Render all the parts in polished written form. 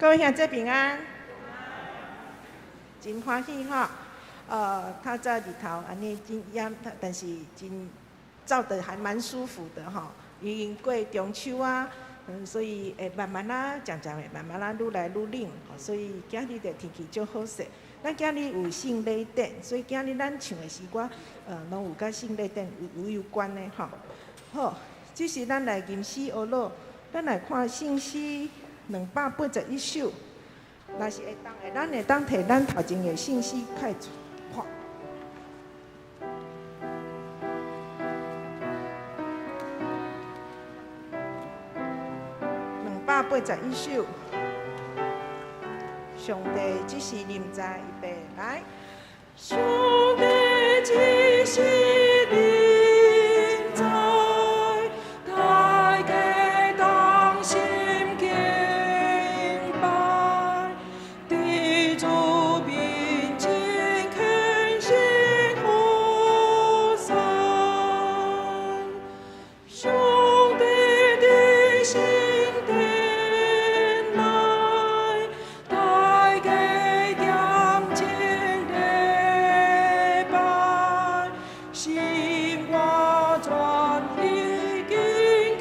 各位兄弟平安，真歡喜吼。透早日頭按呢真炎，但是真照得還蠻舒服的吼。已經過中秋啊，所以會慢慢仔，漸漸會慢慢仔愈來愈冷，所以今日的天氣足好勢。咱今日有聖禮典，所以今日咱唱的詩歌，攏有佮聖禮典有關的吼。好，這時咱來吟詩學魯，咱來看聖詩281首。若是會當的，咱會當提咱頭前的聖詩開看。281首，上帝這是臨在，預備來。上帝這是臨在，大家同心敬拜，佇主面前虔誠呼喊。上帝佇聖殿內，大家踮前禮拜，心我全意敬虔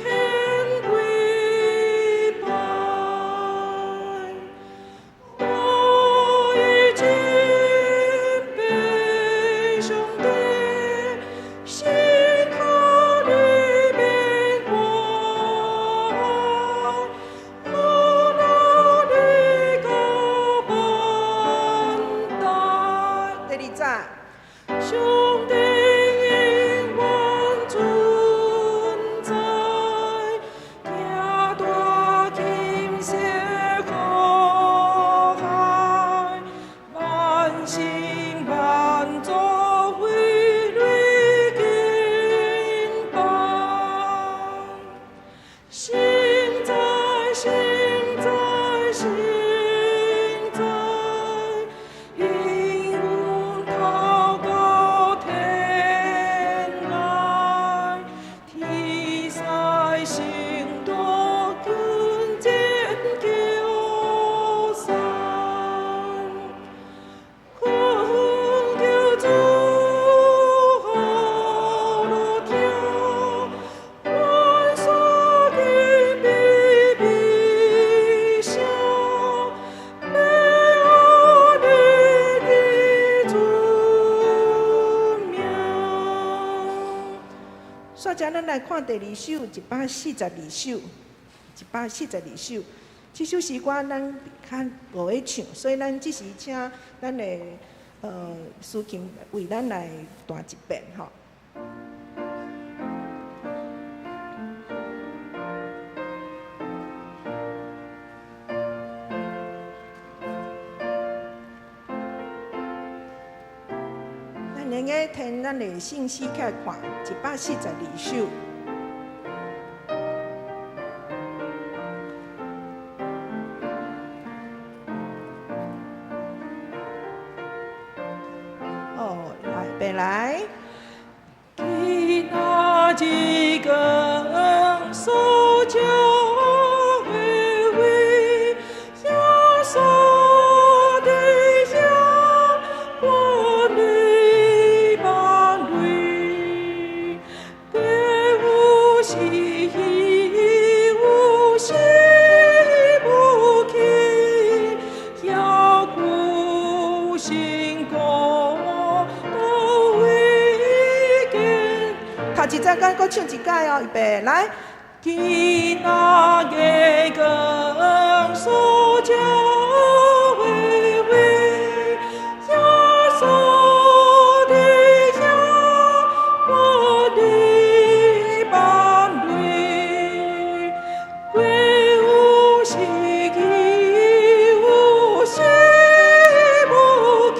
跪拜，都已敬拜上帝，心肝裡面我愛，我努力到萬代。第二節。上帝永遠存在，行大金色苦海，萬心萬族為你敬拜。聖哉，聖哉，聖哉，應允透到天來，天使聖徒群前叫讚，懇求主予落聽，萬山敬拜微笑，欲學你的尊名。煞才咱來看第二首，142首，142首。這首詩歌咱較無咧唱，所以咱這時請咱的司琴為咱來彈一遍吼。咱用個聽咱的聖詩起來看，142首。哦，來，預備來。今仔日光所照的位，耶穌佇遐，萬類萬類，爸有時有時無去，猶舊新歌都未見。頭一節咱閣唱一擺哦，預備來。今仔日光所照的位，耶穌佇遐，萬類萬類，爸有時有時無去，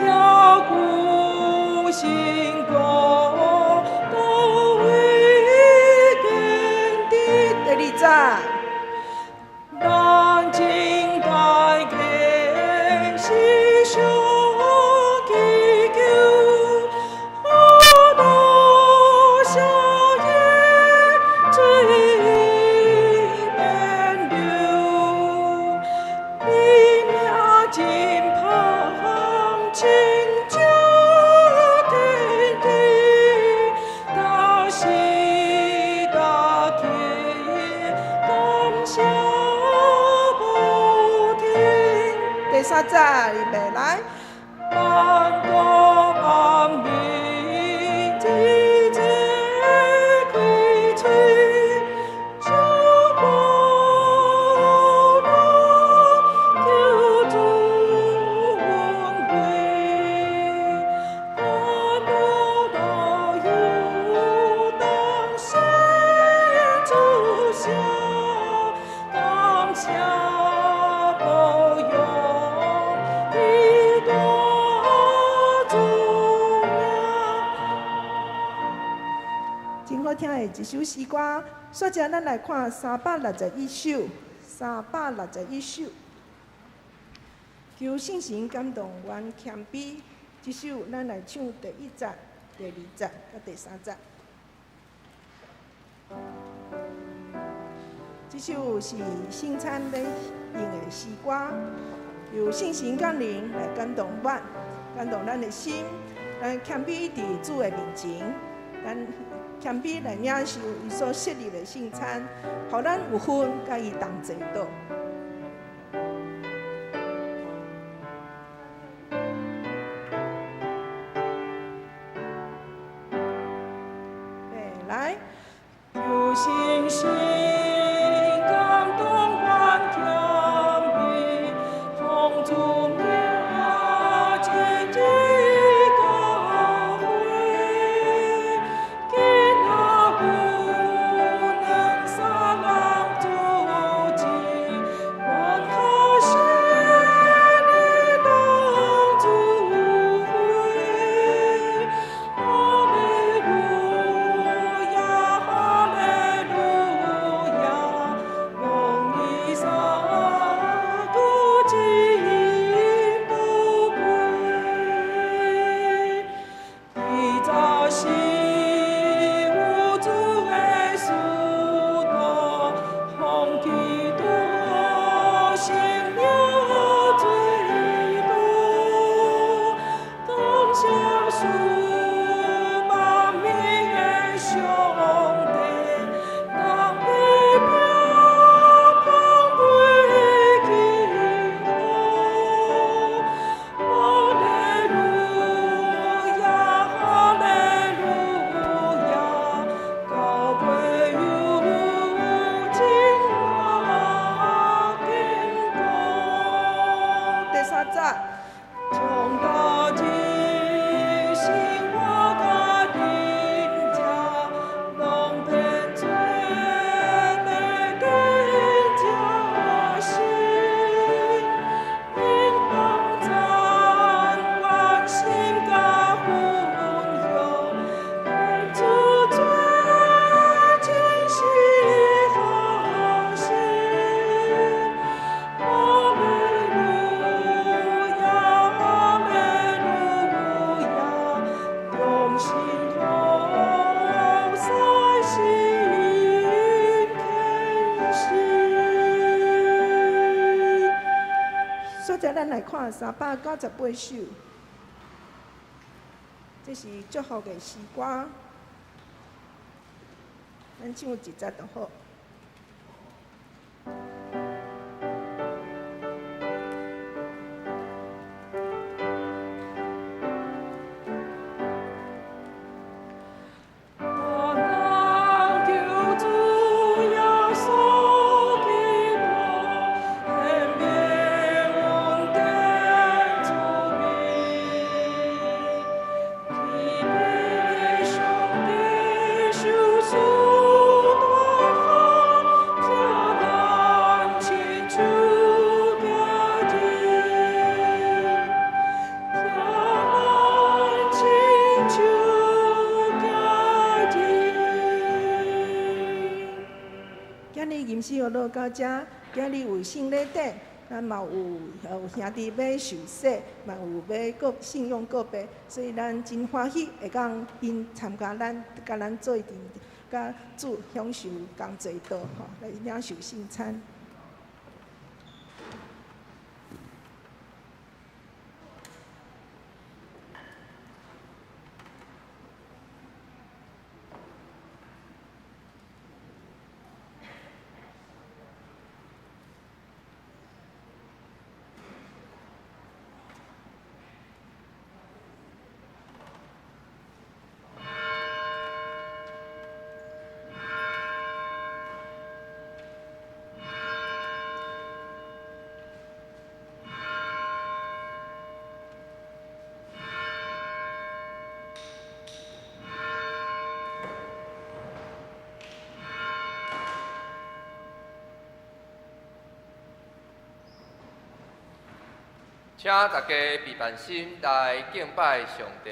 猶舊新歌都未見。第二節。咱真大家是上祈求，好多謝耶水免流。三節，預備來。萬國萬民齊齊開喙，將寶羅求主恩惠，哈利路亞，當獻主下，感謝保佑伊大主名。真好聽的一首詩歌。煞者咱來看361首，三百六十一首。求聖神感動阮謙卑。這首咱來唱第一節、第二節佮第三節。這首是聖餐欲用的詩歌，由聖神降臨來感動阮，感動咱的心，咱謙卑佇主的面前，咱謙卑來領受伊所設立的聖餐，予咱有份佮伊同齊倒。來，求聖神感動阮謙卑，奉主名前進教會，今仔有兩三人組織，願可聖靈當主會。哈利路亞，哈利路亞，蒙以撒古今寶貴。伊早是有主的使徒，奉基督聖名最多，感謝賜萬民的上帝，當地拼捧杯慶賀。哈利路亞，哈利路亞，高飛有真堅固。第三節，將大日生活佮恁遮，攏變做地頂正心，因幫讚願心佮分享，願主做真實好心。哈利路亞，哈利路亞，同心同在心懇心。煞者咱來看398首，這是祝福的詩歌，咱唱一節就好。我人求主耶穌基督，顯明恩典慈悲，天父上帝受使大漢，聽咱親手行日，聽咱親手行日。今日吟詩學落到遮，今日有聖禮典，咱嘛有兄弟欲受洗，嘛有欲告信仰告白，所以咱真歡喜會當𪜶參加咱，佮咱做陣，佮主享受同齊桌吼，來領受聖餐。請大家閉辦心來敬拜上帝。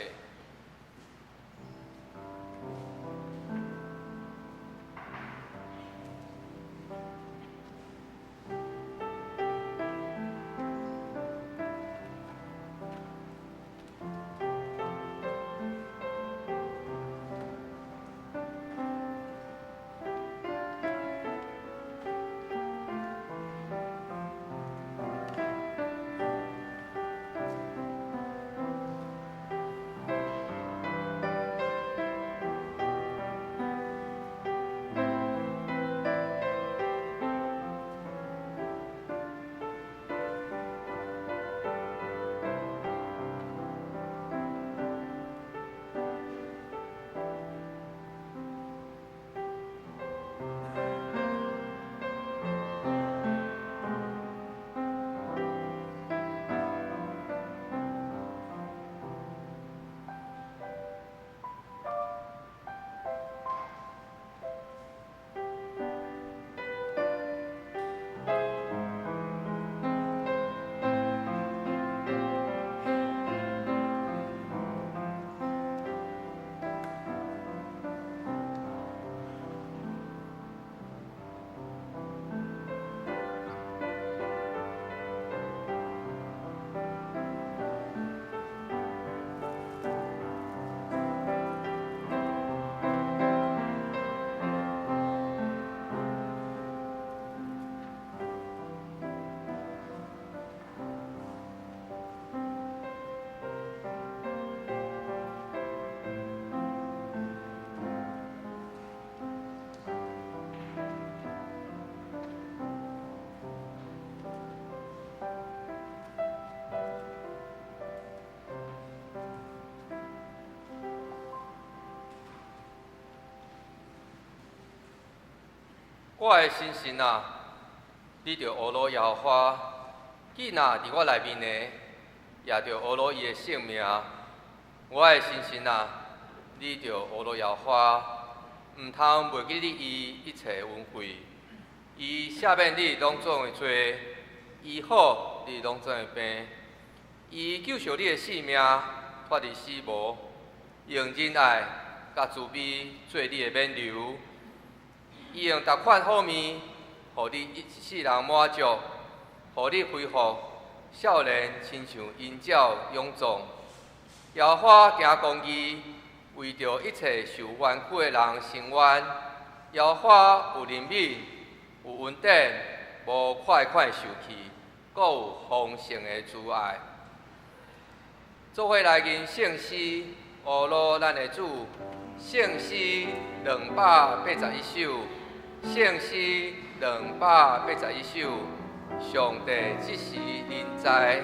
我的心神啊，你著呵咾耶和華，囝仔佇我內面的，也著呵咾伊的聖名。我的心神啊，你著呵咾耶和華，毋通袂記得伊一切恩惠。伊赦免你攏總的罪，醫好你攏總的病。伊救贖你的性命，脫離死無，用仁愛佮慈悲做你的勉勵。伊用逐款好物，予你一世人滿足，予你恢復少年，親像鷹鳥勇壯。耶和華行公義，為著一切受冤屈的人伸冤。耶和華有憐憫，有恩典，無快快受氣，閣有豐盛的慈愛。做伙來吟聖詩，呵咾咱的主。聖詩281首，聖詩281首，上帝這時臨在，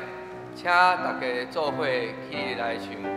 請大家做伙起來唱。上帝。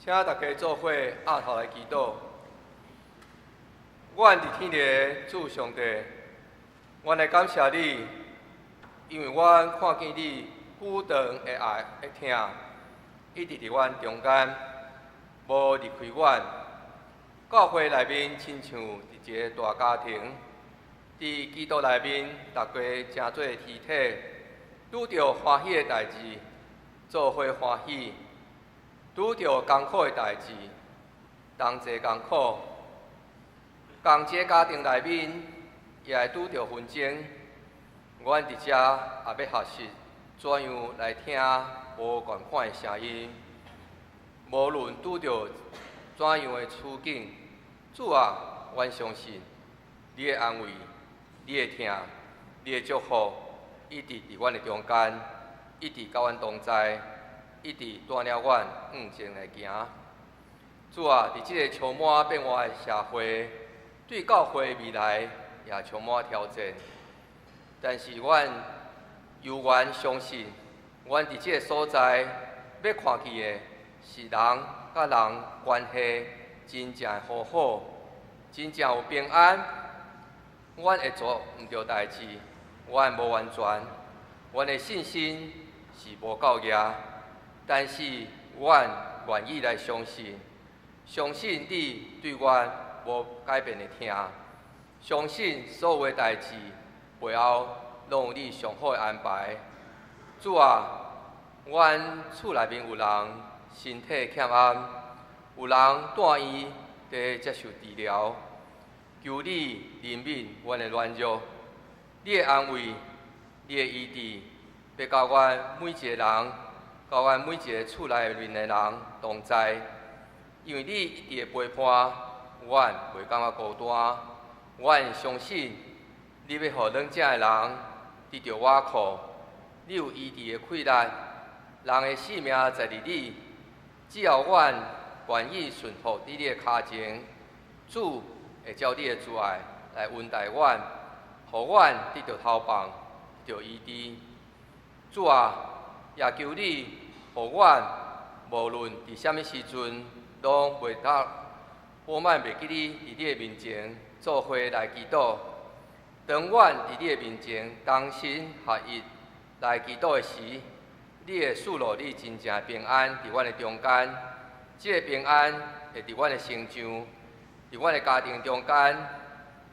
請大家做伙徹頭來祈禱。阮佇天的主上帝，阮來感謝你，因為阮看見你久長的愛的疼，一直佇阮中間，無離開阮。教會內面親像佇一个大家庭，佇基督內面，大家成做肢體，拄著歡喜的代誌，做伙歡喜；拄著艱苦的代誌，同齊艱苦。仝一个家庭內面，也會拄著紛爭。阮佇遮也欲學習怎樣來聽無仝款的聲音。無論拄著怎樣的處境，主啊，阮相信你的安慰、你的疼、你的祝福，一直佇阮的中間，一直佮阮同在，一直帶領阮向前來行。主啊，佇這个充滿變化的社會，對教會未來也充滿挑戰。但是阮猶原相信，阮佇這个所在欲看見的是人佮人關係真正的和好，真正有平安。阮會做毋著代誌，阮無完全，阮的信心是無夠額，但是阮願意來相信，相信你對阮無改變的疼，相信所有的代誌背後攏有你上好的安排。主啊，阮厝內面有人身體欠安，有人住院佇接受治療，求你憐憫阮的軟弱，你的安慰，你的醫治，欲佮阮每一个人，佮阮每一个厝內面的人同在，因為你一直會陪伴，阮袂感覺孤單。阮相信你欲予軟正的人得著倚靠，你有醫治的氣力，人的性命在佇你。只要阮願意順服佇你的跤前，主會照你的慈愛來恩待阮，予阮得著頭放，得著醫治。主啊，也求你予阮無論佇啥物時陣，攏袂當我慢袂記你佇你的面前做伙來祈禱。當阮佇你的面前同心合意來祈禱的時，你會賜落你真正的平安佇阮的中間。這个平安會佇阮的身上，佇阮的家庭中間，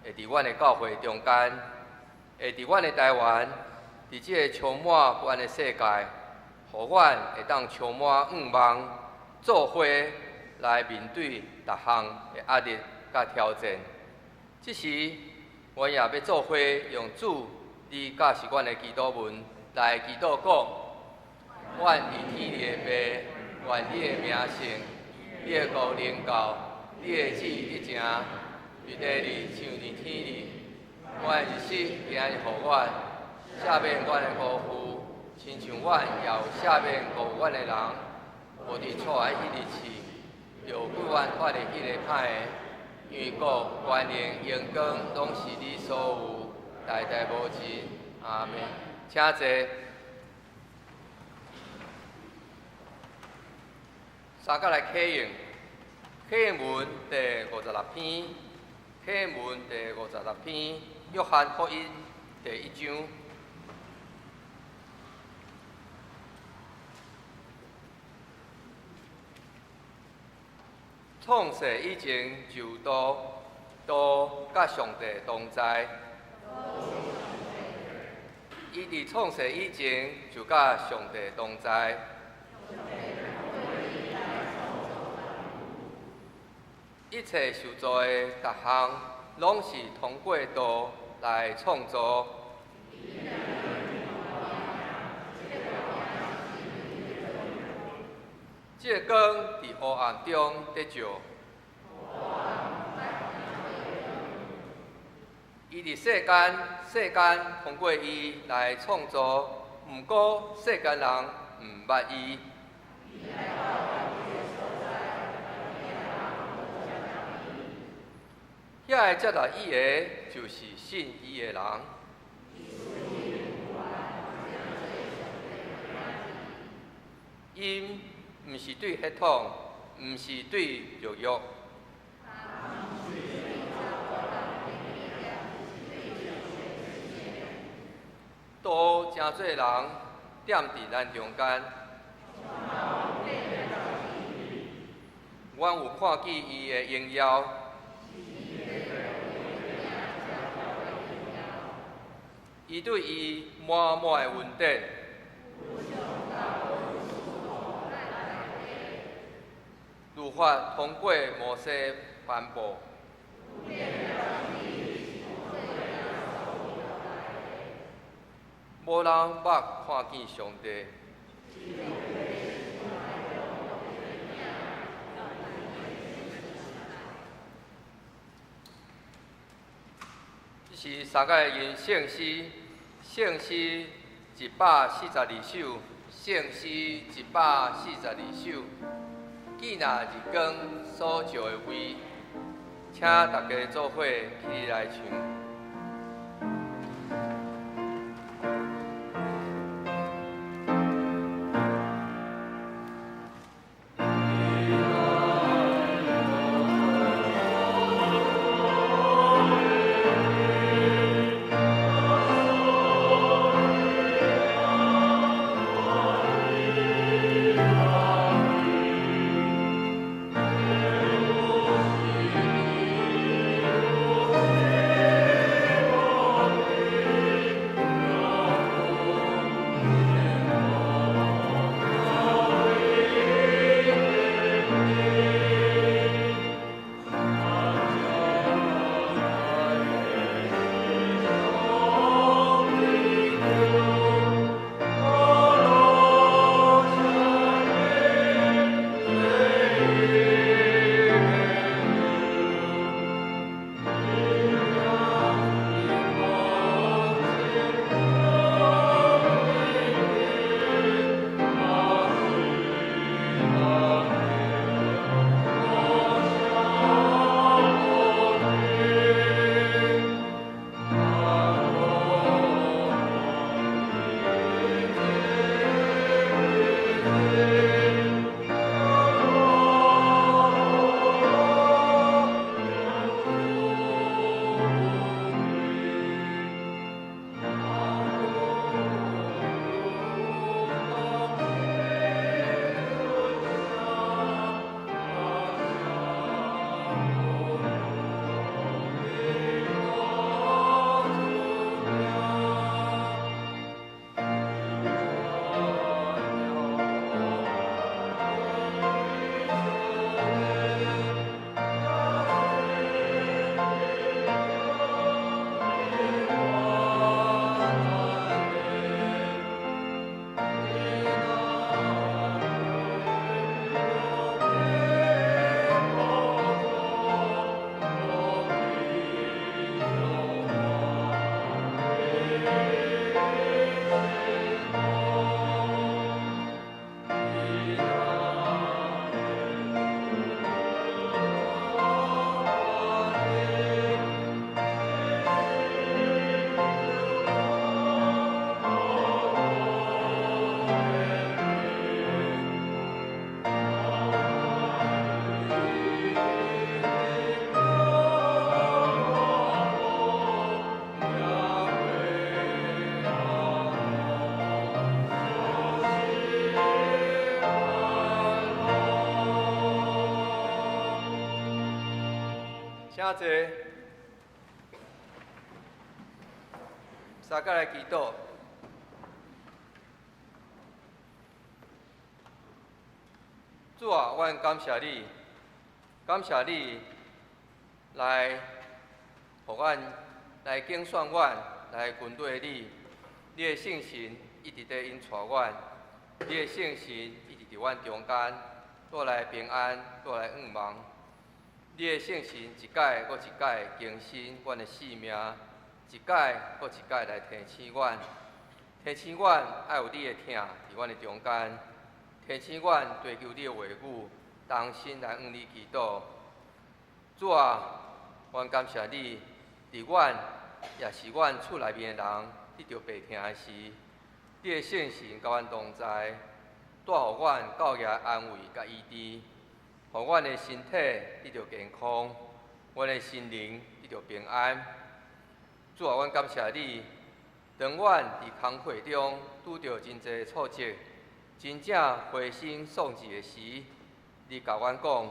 會佇阮的教會中間，會佇阮的台灣，佇這个充滿不安的世界，予阮會當充滿向望，做伙來面對逐項的壓力佮挑戰。這時，阮也欲做伙用主你教示阮的祈禱文來祈禱講：阮佇天裡的父，願你的名聖，你的國臨到，你的旨意得成，佇地裡像佇天裡。阮日食今日予阮，赦免阮的辜負，親像阮也有赦免辜負阮的人。無佇錯愛彼日試，著救阮脫離彼个歹的。因為國、權能、榮光，攏是你所有，代代無盡。阿們。請坐。三角來啟用，啟用文第56篇，啟用文第56篇，約翰福音第一章。創世以前就道，道佮上帝同在。伊佇創世以前就佮上帝同在。一切受造的逐項，攏是通過道來創造。這个光佇黑暗中咧照。伊佇世間，世間通過伊來創造，毋過世間人毋捌伊。遐个接納伊的，就是信伊的人。𪜶毋是對血統，毋是對肉欲。都誠濟人踮佇咱中間。阮有看見伊的榮耀，伊對伊滿滿的恩典，律法通過摩西頒布。無人捌看見上帝。這是三個吟聖詩，聖詩142首，聖詩142首。見若日光所照的位，請大家做伙起來唱。請坐，三個來祈禱。主啊，阮感謝你，感謝你來予阮來揀選阮，來跟隨你。你的聖神一直佇引帶阮，你的聖神一直佇阮中間，帶來平安，帶來向望。你的聖神一擺閣一擺更新阮的生命，一擺閣一擺來提醒阮，提醒阮愛有你的疼佇阮的中間，提醒阮追求你的話語，同心來向你祈禱。主啊，阮感謝你，佇阮也是阮厝內面的人得著病疼的時，你的聖神佮阮同在，帶予阮較額安慰佮醫治，予予阮的身體得著健康，阮的心靈得著平安。主啊，阮感謝你，當阮佇工課中拄著真濟挫折，真正灰心喪志的時，你共阮講，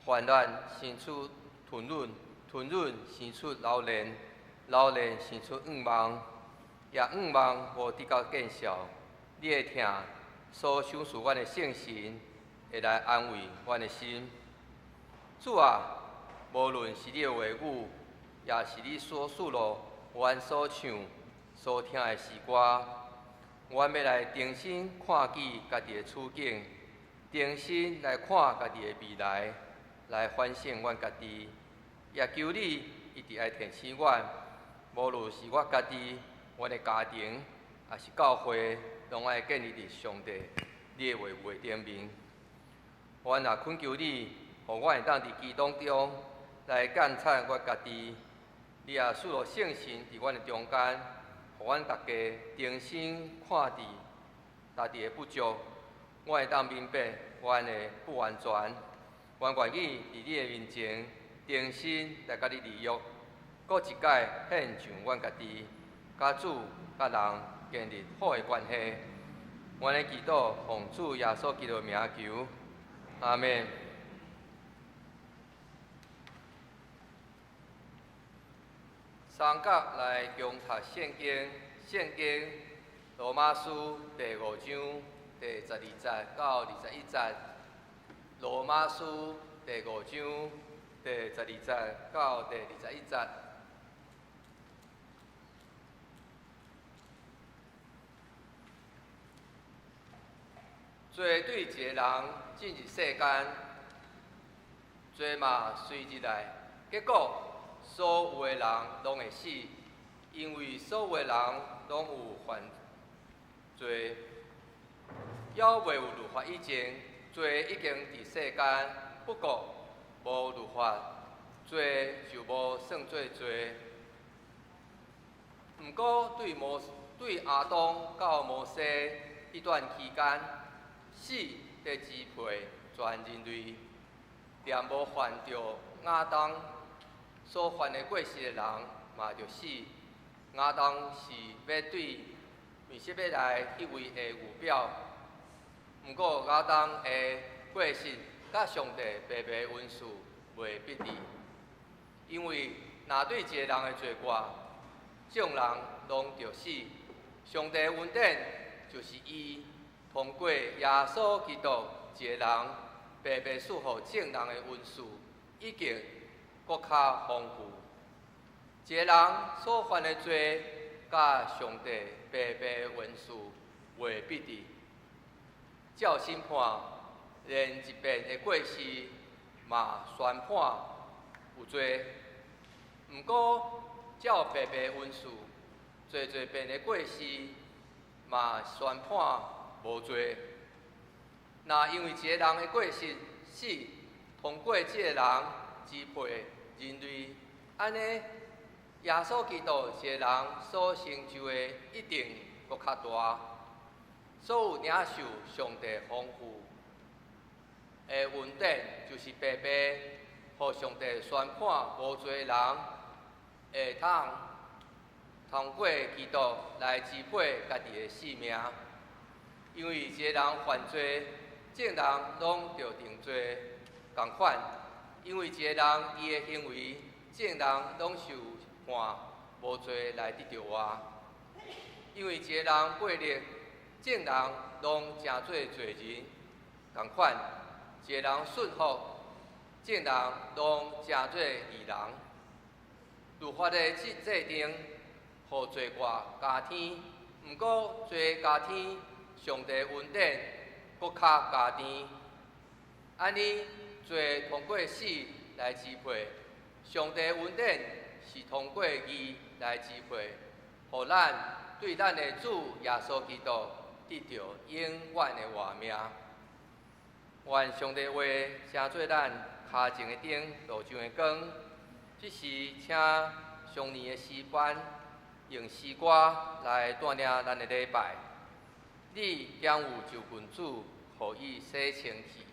患難生出吞忍，吞忍生出老練，老練生出向望，也向望無得到見效，你的疼所賞賜阮的聖神，會來安慰阮的心。主啊，無論是你的話語，也是你所賜予阮所唱、所聽的詩歌，阮欲來重新看見家己的處境，重新來看家己的未來，來反省阮家己。也求你一直愛提醒阮，無論是我家己、阮的家庭，抑是教會，攏愛建立佇上帝你的話語的頂面。阮也懇求你，予阮會當佇基督中來監察我家己。你也賜予聖神佇阮的中間，予阮逐家重新看佇家己的不足，阮會當明白阮的不完全。阮願意佇你的面前重新來佮你立約，閣一擺獻上阮家己，佮主、佮人建立好的關係。阮的祈禱奉主耶穌基督的名求，阿們。三角來共讀聖經，聖經羅馬書第五章第十二節到21節。羅馬書第五章第十二節到第21節。罪對一个人進入世間，罪嘛隨入來，結果所有的人攏會死，因為所有的人攏有犯罪。猶未有律法以前，罪已經佇世間，不過無律法，罪就無算做罪。毋過對亞當到摩西彼段期間，死佇支配全人類，連無犯著亞當所犯的過失的人嘛著死。亞當是欲對未說欲來彼位的預表，毋過亞當的過失佮上帝白白恩賜袂比佇，因為若對一个人的罪過，眾人攏著死。上帝恩典就是伊通過耶穌基督一个人白白賜予眾人的恩賜，已經閣較豐富。一个人所犯的罪，佮上帝白白恩賜袂比佇。照審判，連一遍的過失嘛宣判有罪。毋過照白白恩賜，濟濟遍的過失嘛宣判無罪。若因為一個人的過失，死通過這個人支配人類，按呢，耶穌基督一個人所成就的一定閣較大。所有領受上帝豐富的恩典，就是白白予上帝宣判無罪的人，會通通過基督來支配家己的性命。因為一個人犯罪，眾人攏著定罪仝款；因為一個人伊的行為，眾人攏受判無罪來得著活。因為一個人背逆，眾人攏成做罪人仝款；一個人順服，眾人攏成做義人。律法的制定，予罪過加添；毋過罪加添，上帝恩典閣較加添。按呢，罪通過死來支配，上帝恩典是通過義來支配，予咱對咱的主耶穌基督得著永遠的活命。願上帝話成做咱跤前的燈，路上的光。這時，請上年的詩班用詩歌來帶領咱的禮拜。你將有就近主，予伊洗清氣。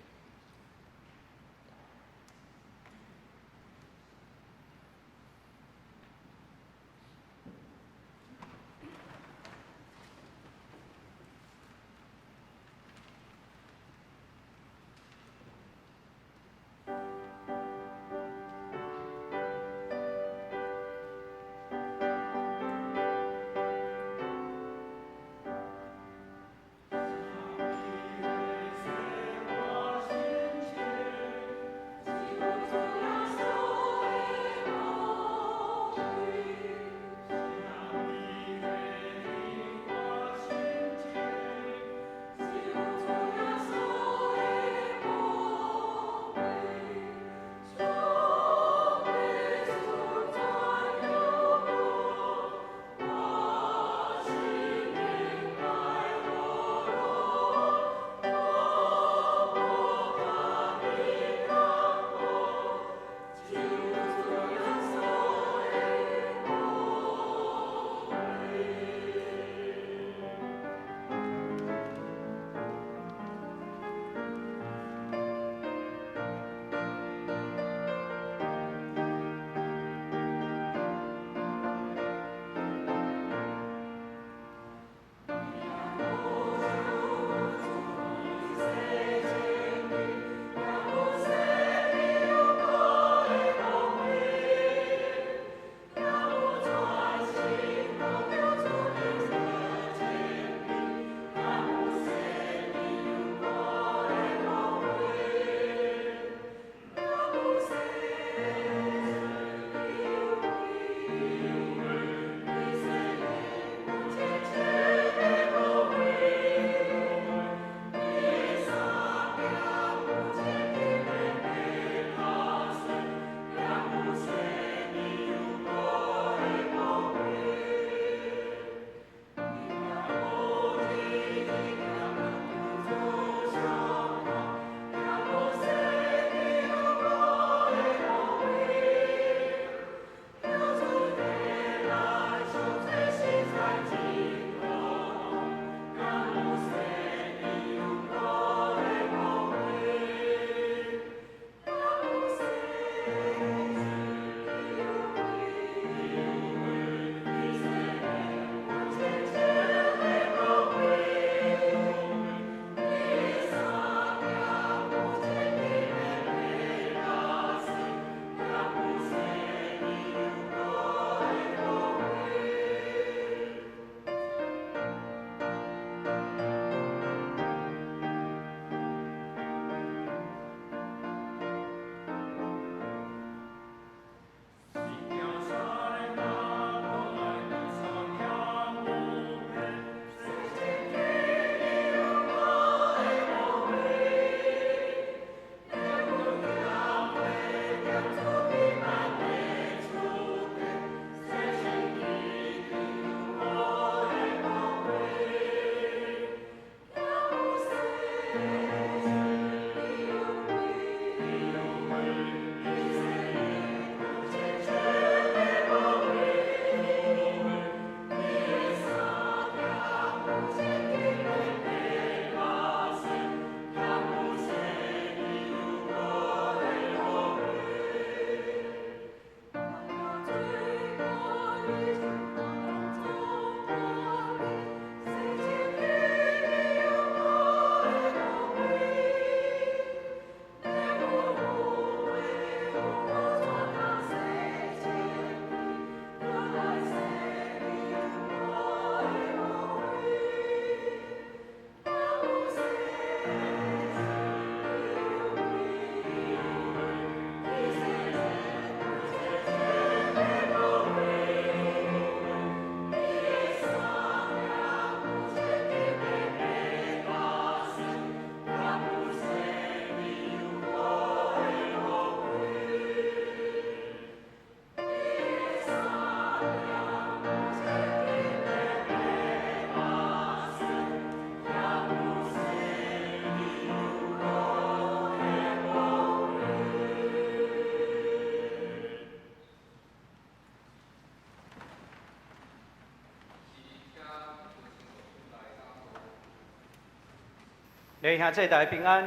弟兄姊妹大家平安，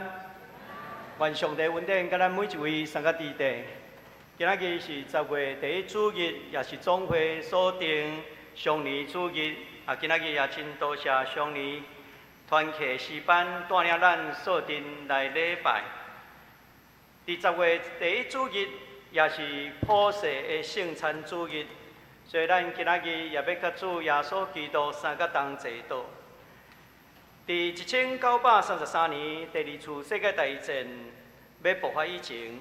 願上帝恩典佮咱每一位三個弟弟。今仔日是10月第一主日，也是總會所定常年主日。啊，今仔日也真多謝常年團契詩班帶領咱做陣來禮拜。佇10月第一主日，也是普世的聖餐主日，所以咱今仔日也欲佮主耶穌基督相佮同齊禱。佇1933年，第二次世界大戰欲爆發以前，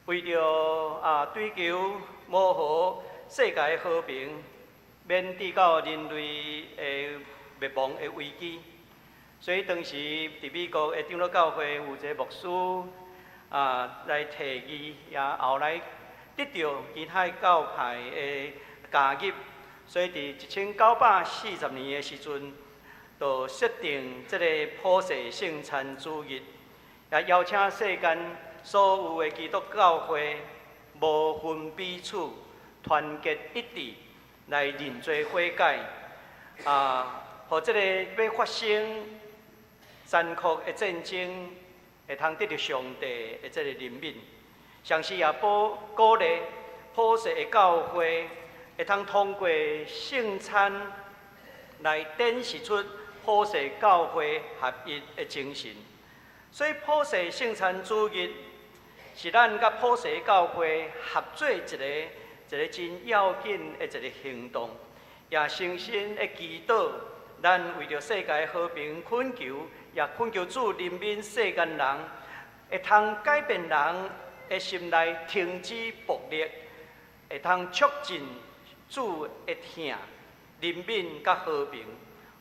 為著追求磨合世界和平，免致到人類的滅亡的危機，所以當時佇美國的長老教會有一个牧師來提議，也後來得著其他教派的加入，所以佇1940年的時陣，就設定這個普世聖餐主日，也邀請世間所有的基督教會無分彼此，團結一致來認罪悔改，予這個欲發生殘酷的戰爭，會通得著上帝的這個憐憫，同時也鼓勵普世的教會會通通過聖餐來展示出普世教會合一的精神。所以普世聖餐主日是咱佮普世教會合作一个一个真要緊的一个行動，也誠心的祈禱，咱為著世界和平懇求，也懇求主憐憫世間人，會通改變人的心內停止暴力，會通促進主的疼、憐憫佮和平，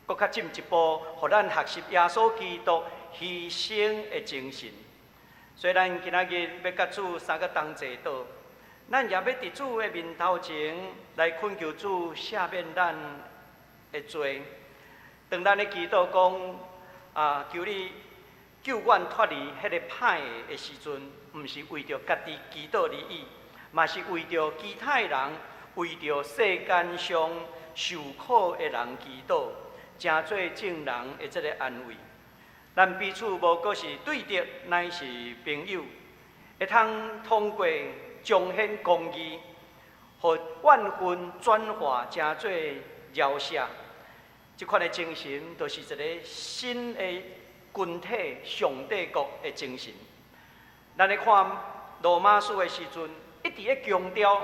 閣較進一步，予咱學習耶穌基督犧牲的精神。所以咱今仔日欲佮主相佮同齊禱，咱也欲佇主的面頭前來懇求主赦免咱的罪。當咱咧祈禱講求你救阮脫離彼個歹的時陣，毋是為著家己祈禱而已，嘛是為著其他人，為著世間上受苦的人祈禱，成做眾人的這个安慰。咱彼此無閣是對敵，乃是朋友，會通通過彰顯公義，予怨恨轉化成做饒赦。這款的精神，就是一个新的群體上帝國的精神。咱咧看羅馬書的時陣，一直咧強調，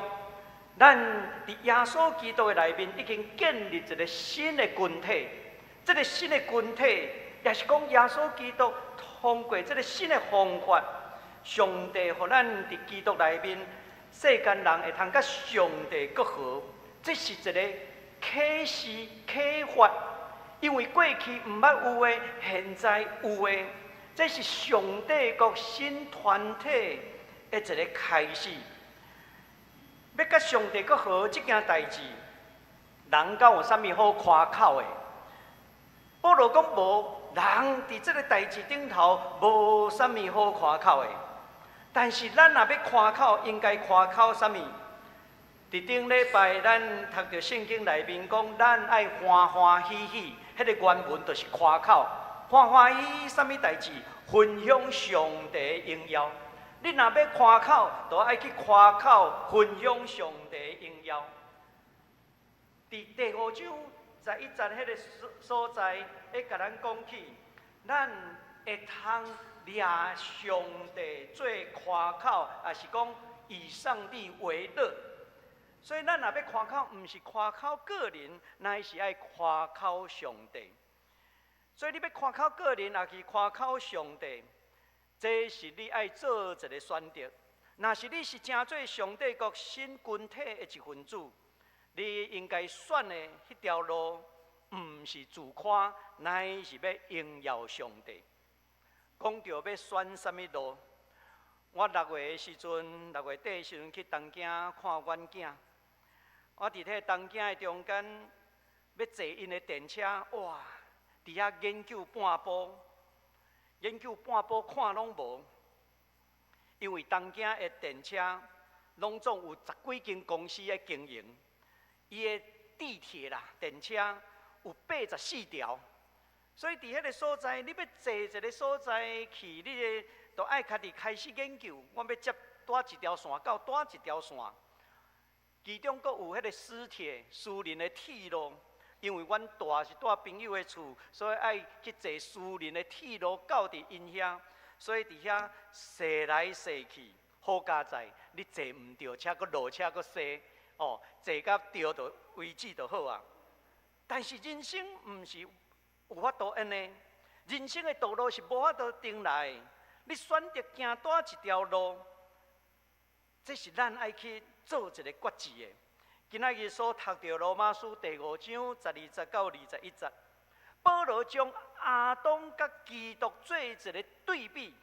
咱佇耶穌基督的內面已經建立一个新的群體。這个新的群體，也是講耶穌基督通過這个新的方法，上帝予咱佇基督內面，世間人會通佮上帝結合。這是一个啟示啟發，因為過去毋捌有的，現在有的，這是上帝國新團體的一个開始。欲佮上帝結合這件代誌，人敢有啥物好誇口的？保羅講無，人佇這个代誌頂頭無啥物好誇口的。但是咱若欲誇口，應該誇口啥物？佇頂禮拜咱讀著聖經內面講，咱愛歡歡喜喜，彼個原文就是誇口。歡歡喜喜啥物代誌？分享上帝榮耀。你若欲誇口，就愛去誇口分享上帝榮耀。佇第五章十一節彼個所所在，會共咱講起，咱會通掠上帝做誇口，抑是講以上帝為樂。所以咱若欲誇口，毋是誇口個人，乃是愛誇口上帝。所以你欲誇口個人，抑是誇口上帝，這是你愛做一个選擇。若是你是成做上帝國新群體的一份子，你應該選的彼條路，毋是自誇，乃是欲榮耀上帝。講著欲選啥物路？我六月的時陣，六月底的時陣去東京看阮囝。我佇彼个東京的中間，欲坐𪜶的電車，哇！佇遐研究半晡，研究半晡看攏無，因為東京的電車攏總有十幾間公司咧經營，伊的地鐵啦，電車有八十四條，所以佇彼个所在，你欲坐一个所在去，你的都愛家己開始研究，我欲接佗一條線到佗一條線，其中閣有彼个私鐵、私人的鐵路。因為阮住是住朋友的厝，所以愛去坐私人的鐵路到佇𪜶遐，所以佇遐踅來踅去，好佳哉，你坐毋著車，閣落車閣踅，哦，坐甲著就為止就好啊。但是人生毋是有法度按呢，人生的道路是無法度定來，你選擇行佗一條路，這是咱愛去做一个決志的。今仔日所讀著羅馬書第五章十二節到二十一節，保羅將亞當佮基督做一个對比，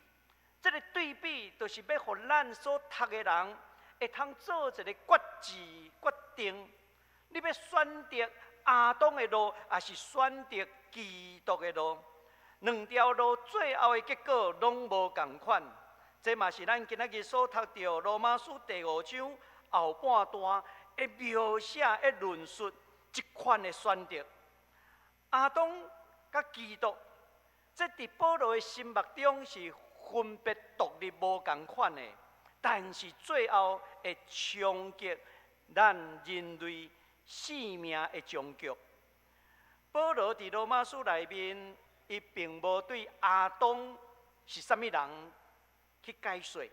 這个對比就是欲予咱所讀的人會通做一个決志決定。你欲選擇亞當的路，抑是選擇基督的路？兩條路最後的結果攏無仝款。這嘛是咱今仔日所讀著羅馬書第五章後半段，會描寫、會論述這款的選擇。亞當佮基督，這佇保羅的心目中是分別獨立無仝款的，但是最後會衝擊咱人類性命的終局。保羅佇羅馬書內面，伊並無對亞當是啥物人去解說，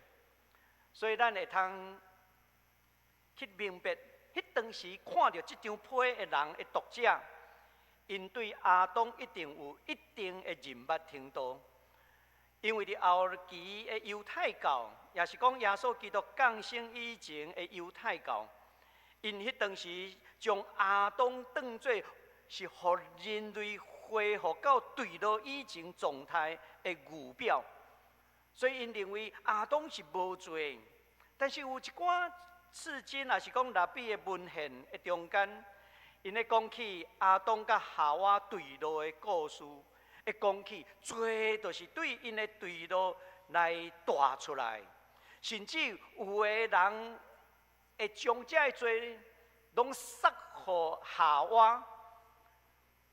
所以咱會通去明白，彼當時看著這張批的人的讀者，𪜶對亞當一定有一定的認捌程度，因為佇後期的猶太教，也是講耶穌基督降生以前的猶太教，𪜶彼當時將亞當當做是予人類恢復到墜落以前狀態的預表，所以𪜶認為亞當是無罪，但是有一寡次經，抑是講拉比的文獻的中間，𪜶咧講起亞當佮夏娃墜落的故事，會講起罪就是對𪜶的墜落來帶出來，甚至有的人會將這个罪攏捒予夏娃，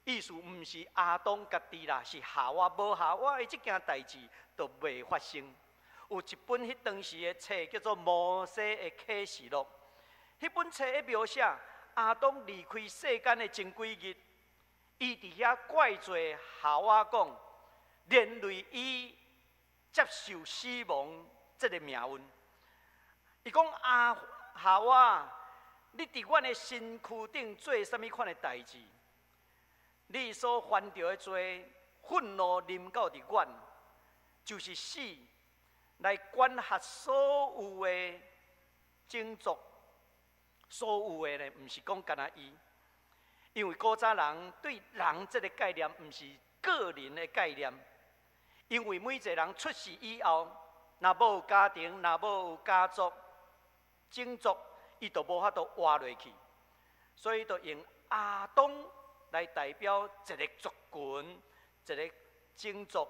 意思毋是亞當家己啦，是夏娃，無夏娃的這件代誌就袂發生。有一本彼當時的冊叫做《摩西的啟示錄》，彼本冊咧描寫亞當離開世間的前幾日，伊佇遐怪罪夏娃講，連累伊接受死亡這个命運。伊講啊，夏娃，你佇阮的身軀頂做啥物款的代誌？你所犯著的罪，憤怒臨到佇阮，就是死來管轄所有的種族，所有的呢，毋是講干焦伊，因為古早人對人這个概念，毋是個人的概念，因為每一個人出世以後，若無有家庭，若無有家族、種族，伊就無法度活落去，所以就用亞當來代表一個族群，一個種族。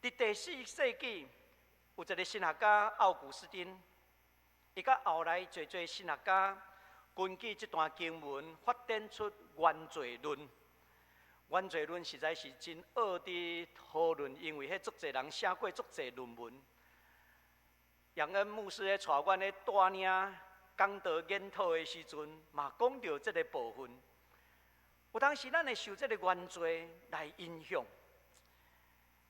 佇第四世紀，有一个神學家奧古斯丁，伊佮後來濟濟神學家，根據這段經文發展出原罪論。原罪論實在是真惡佇討論，因為彼足濟人寫過足濟論文。楊恩牧師咧帶阮咧帶領講道研討的時陣，嘛講著這个部分。有當時咱會受這个原罪來影響。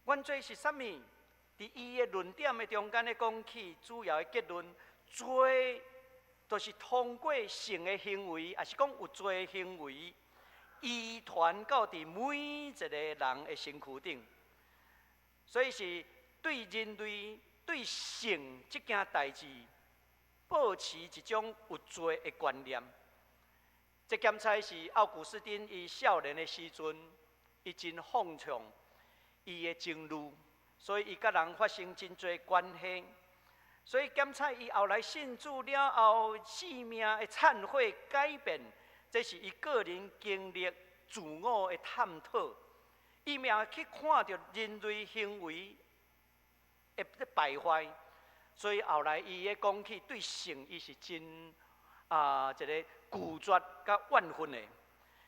原罪是啥物？佇伊的論點的中間咧講起，主要的結論，罪就是通過性的行為，抑是講有罪的行為，遺傳到佇每一个人的身軀頂。所以是對人類對性這件代誌，保持一種有罪的觀念。這檢採是奧古斯丁伊少年的時陣，伊真放縱伊的情慾，所以伊佮人發生真濟關係。所以檢採伊後來信主了後，生命的懺悔改變，這是伊個人經歷自我的探討。伊嘛去看著人類行為的敗壞，所以後來伊咧講起對性，伊是真一個拒絕佮怨恨的，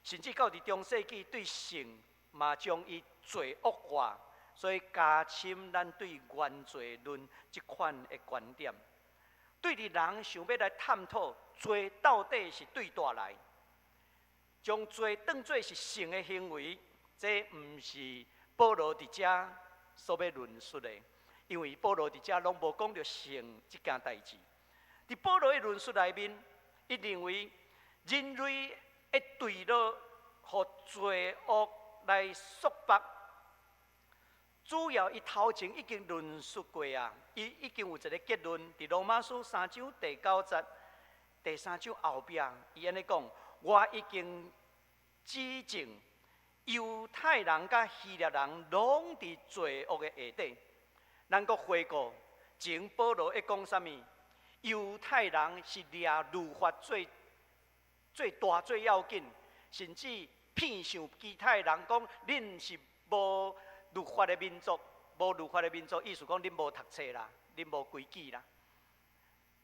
甚至到佇中世紀對性嘛將伊罪惡化，所以加深咱對原罪論這款的觀點。對佇人想欲來探討罪到底是佗佗來，將罪當做是性的行為，這毋是保羅佇遮所欲論述的，因為保羅佇遮攏無講著性這件代誌。佇保羅的論述內面，伊認為人類的墜落，予罪惡來束縛。主要伊頭前已經論述過啊，伊已經有一個結論，佇羅馬書三章第九節，第三章後壁，伊按呢講：我已經指證猶太人佮希臘人攏佇罪惡的下底。咱閣回顧前保羅咧講啥物？猶太人是掠律法最最大最要緊，甚至騙想其他人講，恁是無律法的民族，無律法的民族，意思講恁無讀冊啦，恁無規矩啦。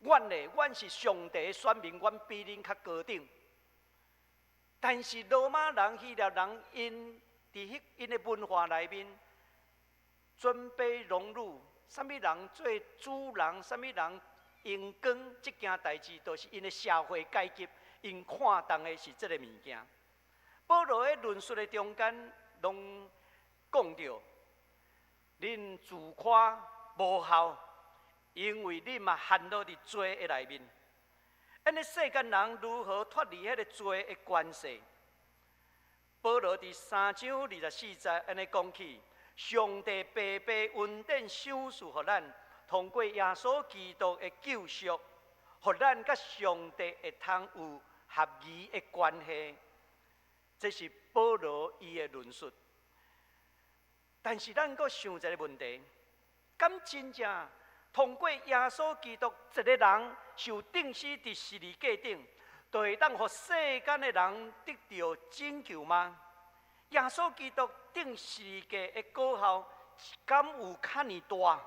阮呢，阮是上帝的選民，阮比恁較高等。但是羅馬人、希臘人，𪜶佇彼𪜶的文化內面，尊卑榮辱，啥物人做主人，啥物人榮光，這件代誌，都是𪜶的社會階級，𪜶看重的是這个物件。保羅佇論述的中間，攏講著，恁自誇無效，因為恁嘛陷落佇罪的內面。按呢世間人如何脫離彼个罪的權勢？保羅佇三章二十四節按呢講起，上帝白白恩典賞賜予咱，通過耶穌基督的救贖，予咱佮上帝會通有合宜的關係。這是保羅伊的論述。但是咱閣想一个問題：敢真正通過耶穌基督一个人受釘死佇十字架頂，就會當予世間的人得著拯救嗎？耶穌基督釘十字架的果效，敢有遐爾大？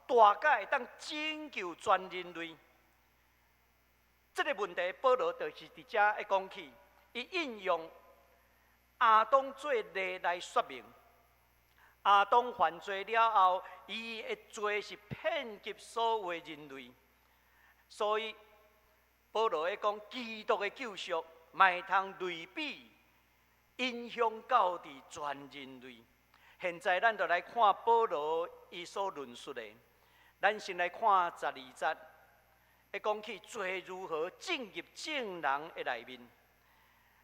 大甲會當拯救全人類？這个問題，保羅就是佇遮咧講起，伊引用亞當做例來說明。亞當犯罪了後，伊的罪是遍及所有的人類，所以保羅咧講，基督的救贖嘛會通類比影響到佇全人類。現在咱就來看保羅伊所論述的，咱先來看十二節，會講起罪如何進入眾人的內面，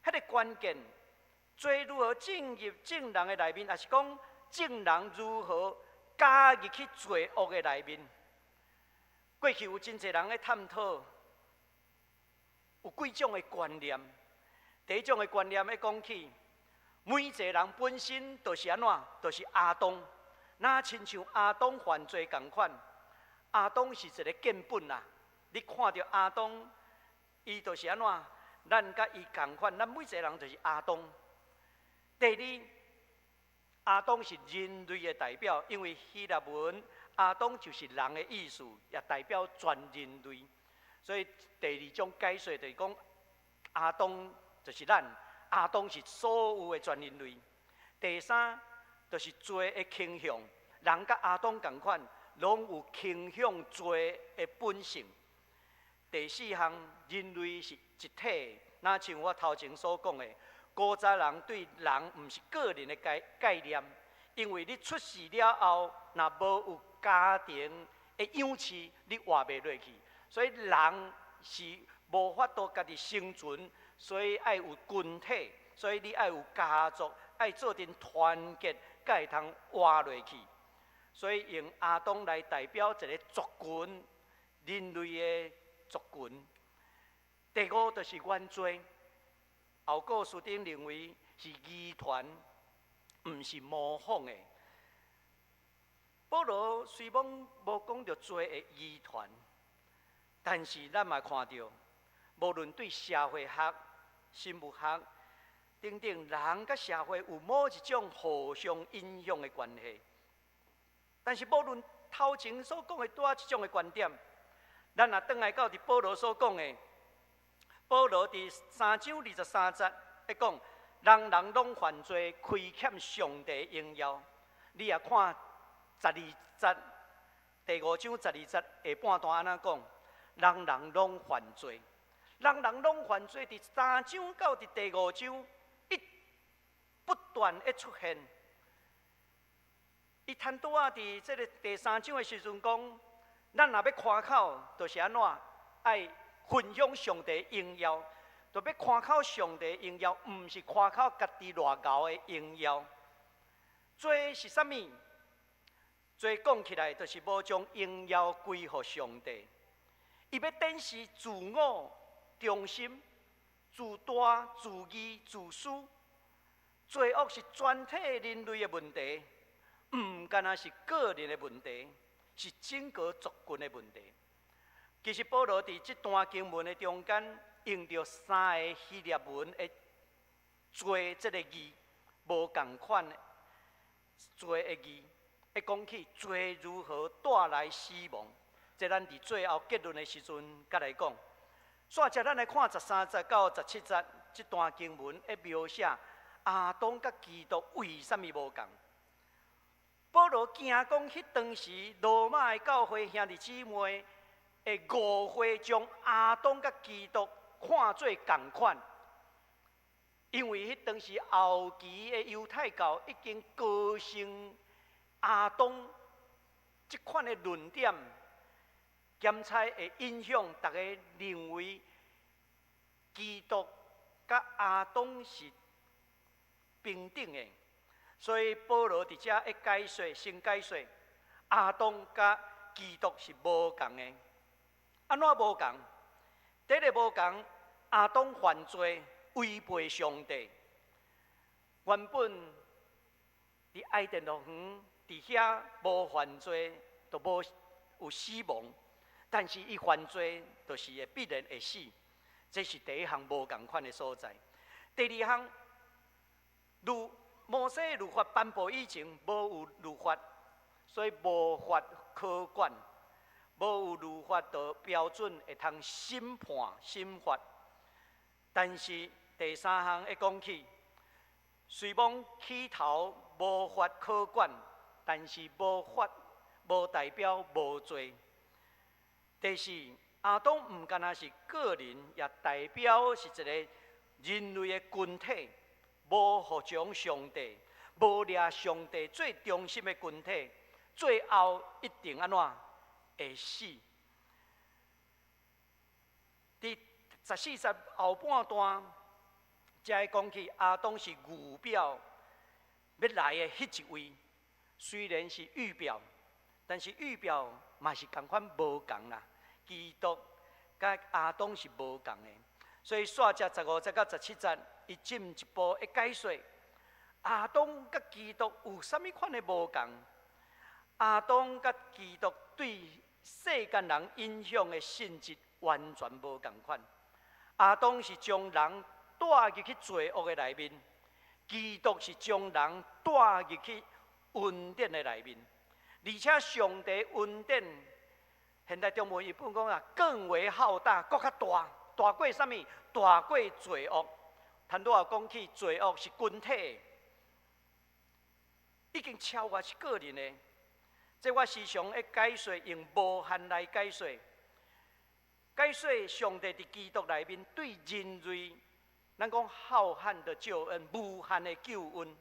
彼个關鍵，罪如何進入眾人的內面，抑是講眾人如何加入去罪惡的內面？過去有真濟人咧探討，有幾種的觀念。第一種的觀念咧講起，每一個人本身就是按怎，就是亞當，若親像亞當犯罪仝款。亞當是一个根本啊！你看著亞當，伊就是按怎，咱佮伊仝款，咱每一個人就是亞當。第二，亞當是人類的代表，因為希臘文亞當就是人的意思，也代表全人類。所以第二種解說就是講，亞當就是咱，亞當是所有的全人類。第三就是罪的傾向，人佮亞當仝款，攏有傾向罪的本性。第四項，人類是一體，若像我頭前所講的，古早人對人毋是個人的概念，因為你出世了後，若無有家庭的養飼，你活袂落去。所以人是無法度家己生存，所以愛有群體，所以你愛有家族，愛做陣團結，才會通活落去。所以用亞當來代表一個族群，人類的族群。第五就是原罪。奧古斯丁認為是遺傳，毋是模仿的。保羅雖罔無講著罪的遺傳，但是咱嘛看著，無論對社會學、生物學等等，人佮社會有某一種互相影響的關係。但是無論頭前所講的佗一種的觀點，咱若轉來到佇保羅所講的，保羅佇3章23節咧講，人人攏犯罪，虧欠上帝榮耀。你也看十二節，第五章十二節下半段按怎講？人人攏犯罪，人人攏犯罪。佇三章到佇第五章，一不斷的出現。伊拄拄仔佇這个第三章的時陣講，咱若欲誇口，就是按怎愛分享上帝榮耀，就欲誇口上帝榮耀，毋是誇口家己偌𠢕的榮耀。罪是啥物？罪講起來，就是無將榮耀歸予上帝。伊欲展示自我中心、自大、自義、自私。罪惡是全體人類的問題，毋干焦是個人的問題，是整個族群的問題。其實保羅佇這段經文的中間，用著三个希臘文的“罪”這个字，無仝款的罪的字，會講起罪如何帶來死亡。這咱佇最後結論的時陣，閣來講。煞接咱來看13節到17節這段經文，會描寫亞當佮基督為啥物無仝。保羅驚講，彼當時羅馬的教會兄弟姊妹會誤會，將亞當佮基督看做仝款，因為彼當時後期的猶太教已經高升亞當這款的論點，兼且會影響逐家認為基督佮亞當是平等的，所以保羅佇遮會解說，先解說亞當佮基督是無仝的。按怎無仝？第一個無仝，亞當犯罪，違背上帝。原本佇伊甸樂園，佇遐無犯罪，就無有死亡。但是伊犯罪，就是會必然會死。這是第一項無仝款的所在。第二項，律摩西律法頒布以前，無有律法，所以無法可管。無有律法的標準會通審判審罰，但是第三項會講起，雖罔起頭無法可管，但是無法無代表無罪。第四，亞當毋干焦是個人，也代表是一個人類的群體，無服從上帝，無掠上帝做中心的群體，最後一定按怎？會死。佇14節後半段，才會講起亞當是預表欲來的彼一位，雖然是預表，但是預表嘛是仝款無仝啦。基督佮亞當是無仝的，所以煞接15節到17節，伊進一步會解說亞當佮基督有啥物款的無仝。亞當佮基督對世間人影響的性質完全無仝款。亞當是將人帶入去罪惡的內面，基督是將人帶入去恩典的內面，而且上帝恩典，現代中文譯本講啊，更為浩大，閣較大，大過啥物？大過罪惡。頭拄仔講起罪惡是群體，已經超越是個人的。這我時常會解說，用無限來解說。解說上帝佇基督內面對人類，咱講浩瀚的救恩，無限的救恩。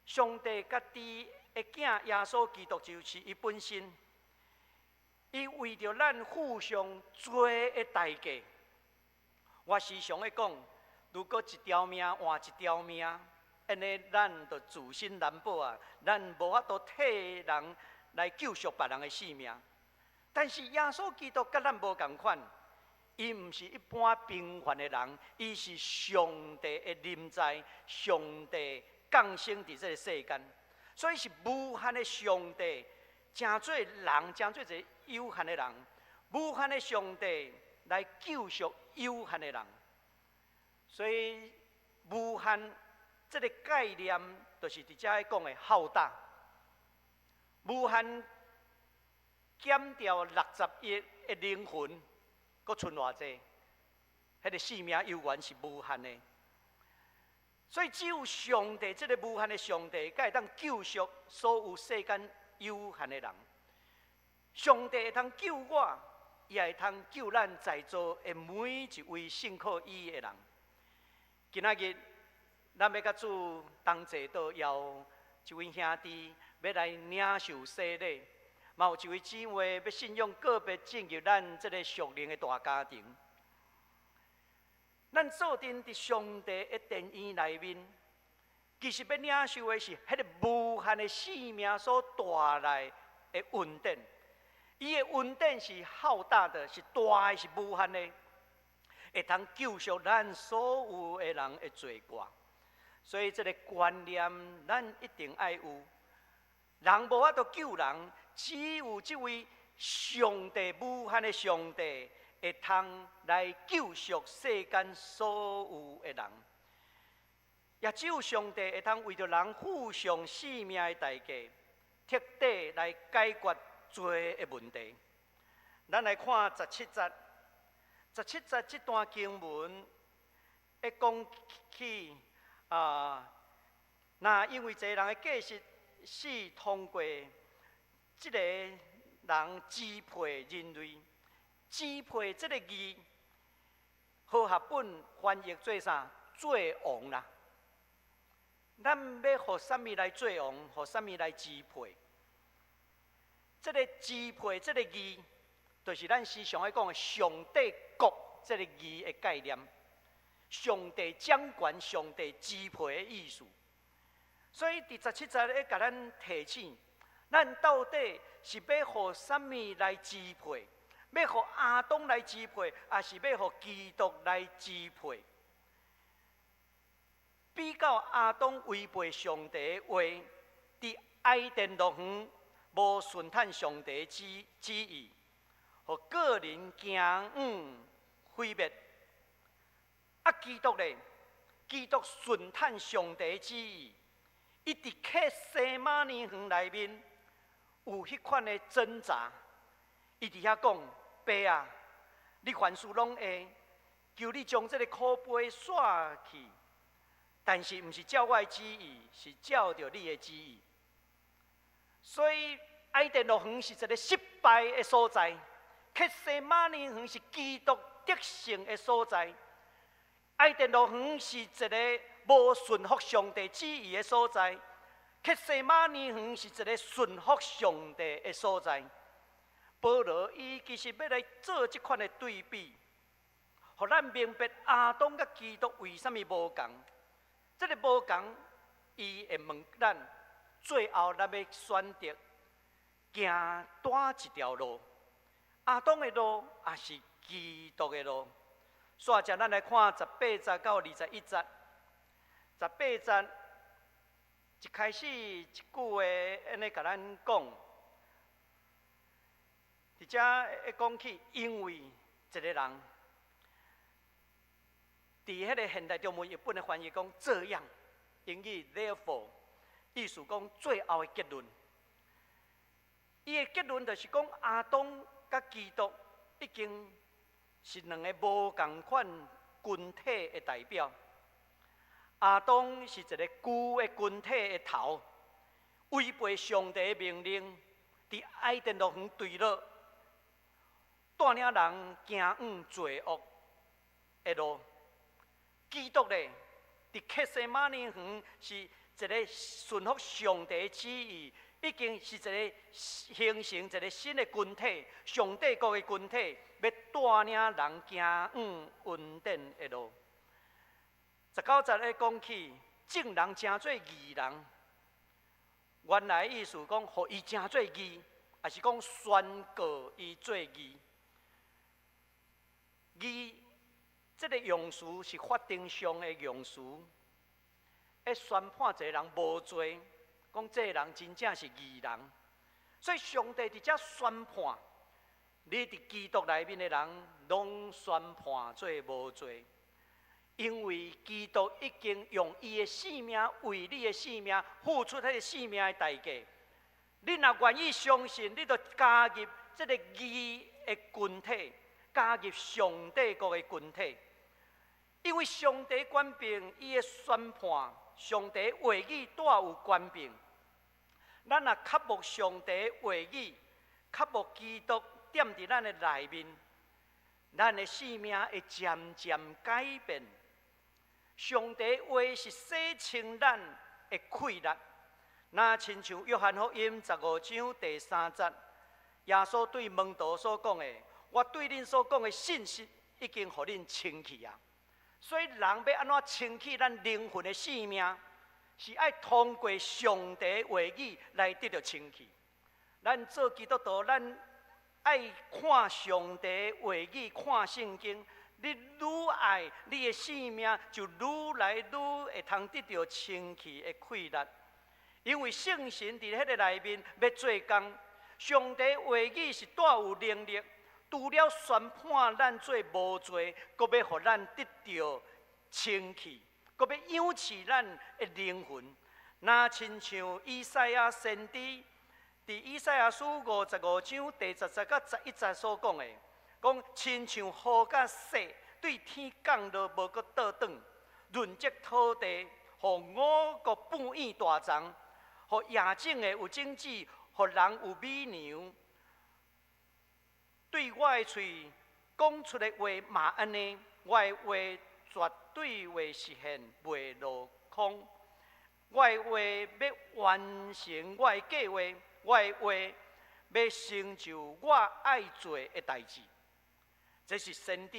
上帝家己的囝耶穌基督就是伊本身，伊為著咱付上罪的代價。我時常會講，如果一條命換一條命，按呢咱就自身難保啊，咱無法度替人來救贖別人的性命。但是耶穌基督佮咱無仝款，伊毋是一般平凡的人，伊是上帝的臨在，上帝降生佇這个世間，所以是無限的上帝，成做人，成做一个有限的人，無限的上帝來救贖有限的人。所以無限這个概念，就是佇遮講的浩大，無限。減掉60億的靈魂，閣賰偌濟？彼個性命猶原是無限的。所以只有上帝這个無限的上帝，才會當救贖所有世間有限的人。上帝會通救我，也會通救咱在座的每一位信靠伊的人。今仔日，咱欲佮主同齊到邀一位兄弟欲來領受洗禮。嘛有一位姊妹欲信仰告別進入咱這个屬靈的大家庭。咱做陣佇上帝的殿院內面，其實欲領受的是彼个無限的生命所帶來的恩典。伊的恩典是浩大的，是大的，是無限的，會通救贖咱所有的人的罪過。所以這个觀念，咱一定愛有。人無法度救人，只有這位上帝無限的上帝會通來救贖世間所有的人。也只有上帝會通為著人付上性命的代價，徹底來解決罪的問題。咱來看十七節，十七節這段經文會講起啊，若因為一個人的過失，死通過這个人支配人類，支配這个字，和合本翻譯做啥？做王啦。咱欲予啥物來做王？予啥物來支配？這个支配這个字，就是咱時常愛講的上帝國這个字的概念。上帝掌權、上帝支配的意思。所以佇十七節咧，共咱提醒，咱到底是欲予啥物來支配？欲予亞當來支配，抑是欲予基督來支配？比較亞當違背上帝的話，佇伊甸樂園無順趁上帝旨意，予個人行往毀滅。啊，基督咧，基督順趁上帝旨意。伊佇客西馬尼園內面有彼款的掙扎，伊佇遐講：爸啊，你凡事攏會，求你將這个苦杯煞去，但是毋是照我的旨意，是照著你的旨意。所以伊甸樂園是一个失敗的所在，客西馬尼園是基督得勝的所在。伊甸樂園是一个無順服上帝旨意的所在，客西馬尼園是一个順服上帝的所在。保羅伊其實欲來做這款的對比，予咱明白亞當佮基督為啥物無仝。這个無仝，伊會問咱，最後咱欲選擇行佗一條路？亞當的路，抑是基督的路？煞來，咱來看十八節到21節。十八節一開始一句話，按呢共咱講，佇遮會講起，因為一個人，佇彼个現代中文譯本的翻譯講這樣，英語 therefore，意思講最後的結論。伊的結論就是講，亞當佮基督已經是兩个無仝款群體的代表。亞當是一个舊的群體的頭，違背上帝的命令，佇伊甸樂園墜落，帶領人行往罪惡的路。基督咧，佇客西馬尼園是一个順服上帝的旨意，已經是一个形成一个新的群體，上帝國的群體，欲帶領人行往恩典的路。19節咧講起，眾人成做義人，原來意思講，予伊成做義，抑是講宣告伊做義。義這个用詞是法庭上的用詞，會宣判一个人無罪，講這个人真正是義人。所以上帝佇遮宣判，你佇基督內面的人，攏宣判做無罪。因為基督已經用伊的性命為你的性命付出彼个性命的代價。你若願意相信，你就加入這个義的群體，加入上帝國的群體。因為上帝權柄，伊的宣判，上帝話語帶有權柄。咱若渴慕上帝話語，渴慕基督踮佇咱的內面，咱的生命會漸漸改變。上帝話是洗清咱的氣力，若親像約翰福音15章第3節，耶穌對門徒所講的：“我對恁所講的信息已經予恁清氣啊。”所以人欲按怎清氣咱靈魂的性命，是愛通過上帝話語來得著清氣。咱做基督徒，咱愛看上帝話語，看聖經。你愈愛你的性命，就愈來愈會通得著清氣的氣力。因為聖神佇彼个內面欲做工，上帝話語是帶有能力，除了宣判咱做無罪，閣欲予咱得著清氣，閣欲養飼咱的靈魂。若親像以賽亞先知佇以賽亞書55章第10節佮11節所講的，講親像雨佮雪對天降落無閣倒轉，潤澤土地，予五穀哺育大欉，予野種的有種子，予人有米糧。對我的喙講出的話嘛按呢，我的話絕對會實現，袂落空。我的話欲完成我的計劃，我的話欲成就我愛做的代誌。這是先知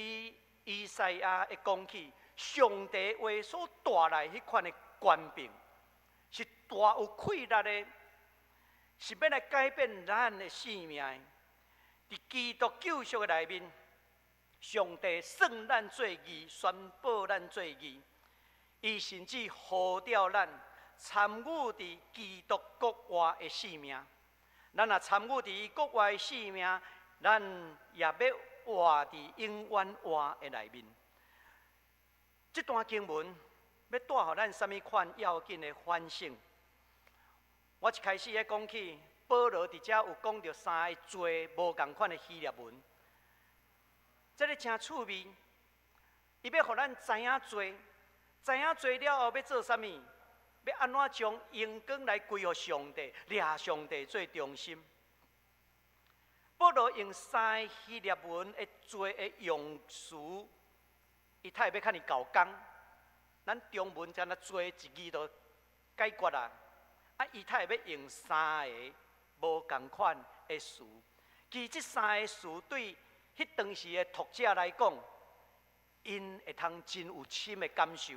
以賽亞會講起上帝話所帶來彼款的權柄，是大有氣力的，是欲來改變咱的生命的。佇基督救贖的內面，上帝算咱做義，宣布咱做義，伊甚至呼召咱參與佇基督國活的生命。咱若參與佇伊國活的生命，咱也欲活佇永遠活的內面。這段經文欲帶予咱啥物款要緊的反省？我一開始咧講起，保羅佇遮有講著三个罪無仝款的希臘文，這个誠趣味。伊欲予咱知影罪，知影罪了後欲做啥物？欲按怎將榮光來歸予上帝，掠上帝做中心。保羅用三个希臘文的罪的用詞，伊太欲較爾厚工。咱中文敢若罪一字就解決啦，啊，伊太欲用三个無仝款的詞。其實這三个詞對彼當時的讀者來講，𪜶會通真有深的感受。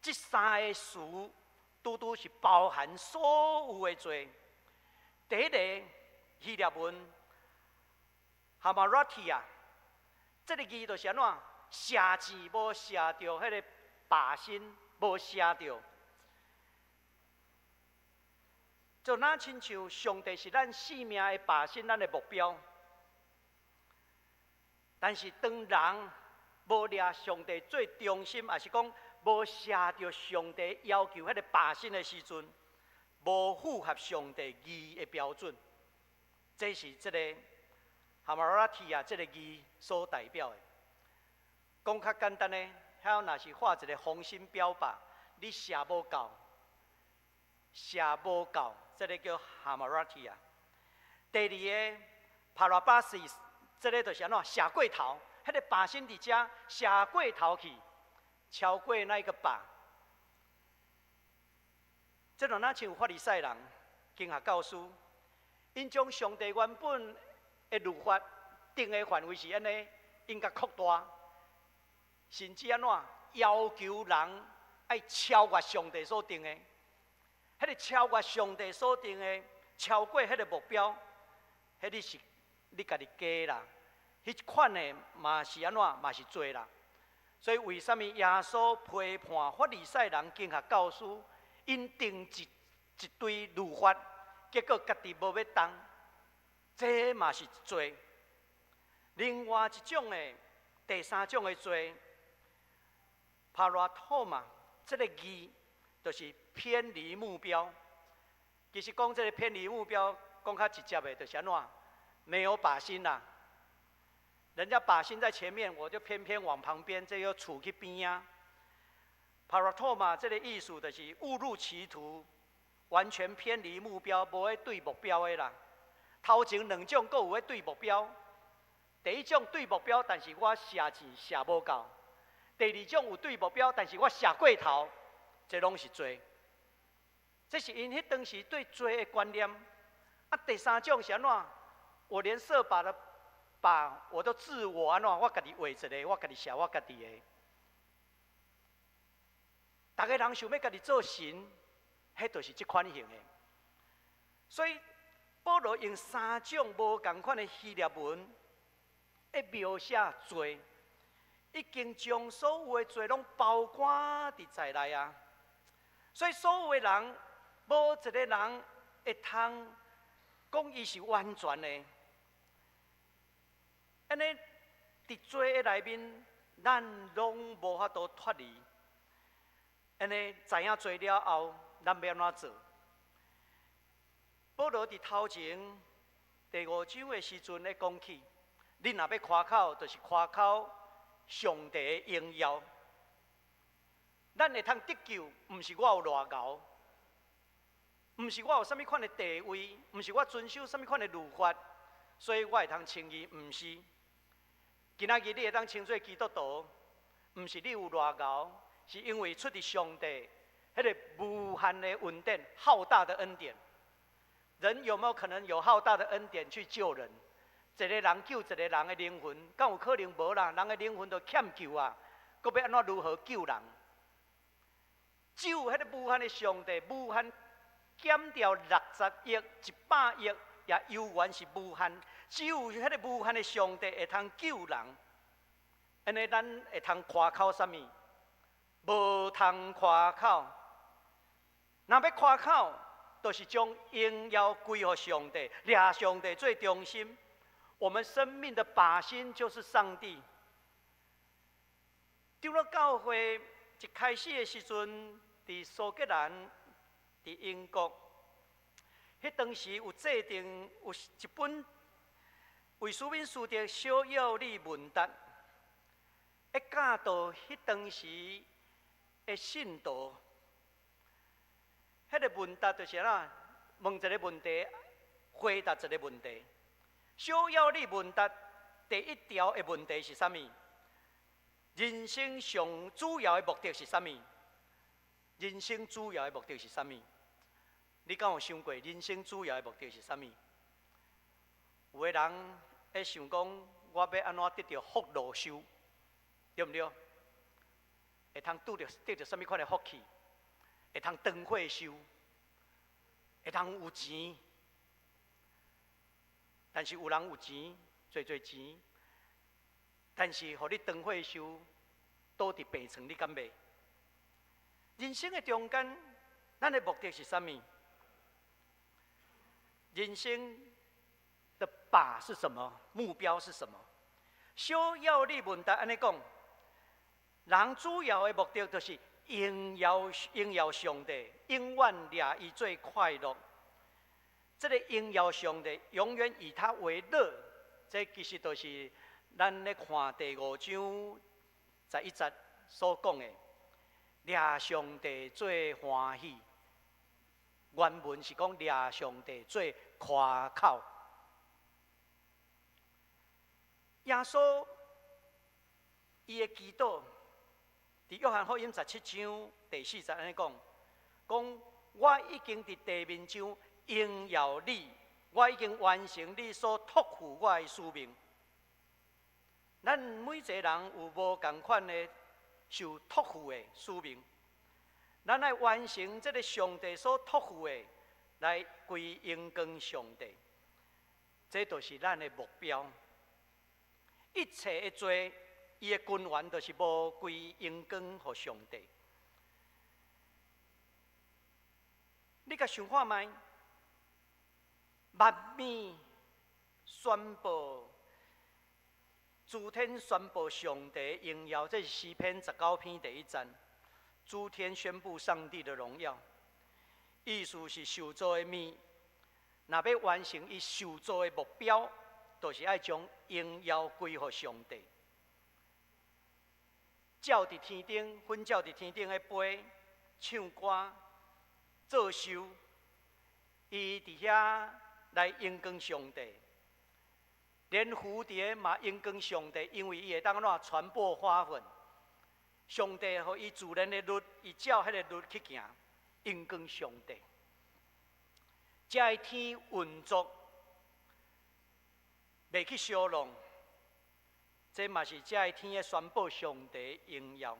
這三個詞拄拄是包含所有的罪。第一個希臘文 hamartia，這个字就是按怎？射箭無射著彼个靶心，無射著。就若親像上帝是咱生命的靶心，咱的目標。但是當人無掠上帝做中心，抑是講無射著上帝要求彼个靶心的時陣，無符合上帝義的標準。這是這個 hamartia 這個字所代表的。講較簡單的，遐若是畫一個紅心標靶，你射無夠，射無夠，這個叫 hamartia。第二个 parabasis，這個就是按怎射過頭，彼個靶心佇遮射過頭去，超過那一個靶。這就若像法利賽人、經學教師，𪜶將上帝原本的律法定的範圍是按呢，𪜶共擴大，甚至按怎要求人愛超越上帝所定的，彼個超越上帝所定的，超過彼個目標，彼個是你家己加啦，彼款的嘛是按怎，嘛是罪啦。所以為啥物耶穌批判法利賽人、經學教師，𪜶定一堆律法，結果家己無欲動，這嘛是罪。另外一種的第三種的罪，paraptoma 這個字就是偏離目標。其實講這個偏離目標，講較直接的，就是按怎？沒有靶心啦。人家靶心在前面，我就偏偏往旁邊，這又杵去邊仔。paraptoma 這個意思就是誤入歧途，完全偏離目標，無咧對目標的啦。頭前兩種閣有咧對目標，第一種對目標，但是我射箭射無夠；第二種有對目標，但是我射過頭，這攏是罪。這是𪜶彼當時對罪的觀念。啊，第三種是按怎？我連射靶的靶我都自我按怎？我家己畫一个，我家己射我家己的。逐个人想欲家己做神，彼就是這款型的。所以保羅用三種無仝款的希臘文，來描寫罪，已經將所有的罪攏包括佇在內啊。所以所有的人，無一个人會通講伊是完全的。按呢，佇罪的內面，咱攏無法度脫離。按呢，知影罪了後，咱欲按怎做？保羅佇頭前第五章的時陣咧講起，你若欲誇口，就是誇口上帝的榮耀。咱會通得救，毋是我有偌𠢕，毋是我有啥物款的地位，毋是我遵守啥物款的律法，所以我會通稱義，毋是。今仔日你會當稱做基督徒，毋是你有偌𠢕，是因為出自上帝彼个無限的恩典、浩大的恩典。人有沒有可能有浩大的恩典去救人？一个人救一个人的靈魂，敢有可能無啦？人的靈魂都欠救啊，閣欲按怎如何救人？只有彼个無限的上帝，無限減掉60億、100億，也猶原是無限。只有彼个無限的上帝會通救人。按呢，咱會通誇口啥物？無通誇口。若欲誇口，就是將榮耀歸予上帝，掠上帝做中心。我們生命的靶心就是上帝。長老教會一開始的時陣，佇蘇格蘭、佇英國，彼當時有制定有一本威斯敏斯特小要理問答，會教導彼當時的信徒。彼个問答就是按怎問一個問題，回答一個問題。小要理問答第一條的問題是啥物？人生上主要的目的是啥物？人生主要的目的是啥物？你敢有想過人生主要的目的是啥物？有的人會想講，我欲按怎得著福祿壽，對毋對？會通得著啥物款的福氣？會通長歲壽，會通有錢。但是有人有錢，濟濟錢，但是予你長歲壽，倒佇病床，你敢袂？人生的中間，咱的目的是啥物？人生的靶是什麼？目標是什麼？小要理問答按呢講，人主要的目的就是榮耀榮耀上帝，永遠掠伊做快樂。這个榮耀上帝，永遠以他為樂。這其實就是咱咧看第五章十一節所講的，掠上帝做歡喜。原文是講掠上帝做誇口。耶穌伊的祈禱，佇約翰福音十七章第四節按呢講，講我已經佇地面上榮耀你，我已經完成你所託付我的使命。咱每一個人有無仝款的受託付的使命，咱愛完成這个上帝所託付的，來歸榮光上帝，這就是咱的目標。一切的罪，伊的根源就是無歸榮光予上帝。你共想看覓？萬物宣布，諸天宣布上帝榮耀，這是詩篇十九篇第一節。諸天宣布上帝的榮耀，意思是受造的物，若欲完成伊受造的目標，就是愛將榮耀歸予上帝。鳥佇天頂，粉鳥佇天頂咧飛，唱歌，做秀，伊佇遐來榮光上帝。連蝴蝶嘛榮光上帝，因為伊會當按怎傳播花粉。上帝予伊自然的律，伊照彼個律去行，榮光上帝。這个天運作，袂去相弄，這嘛是這个天的宣布上帝榮耀。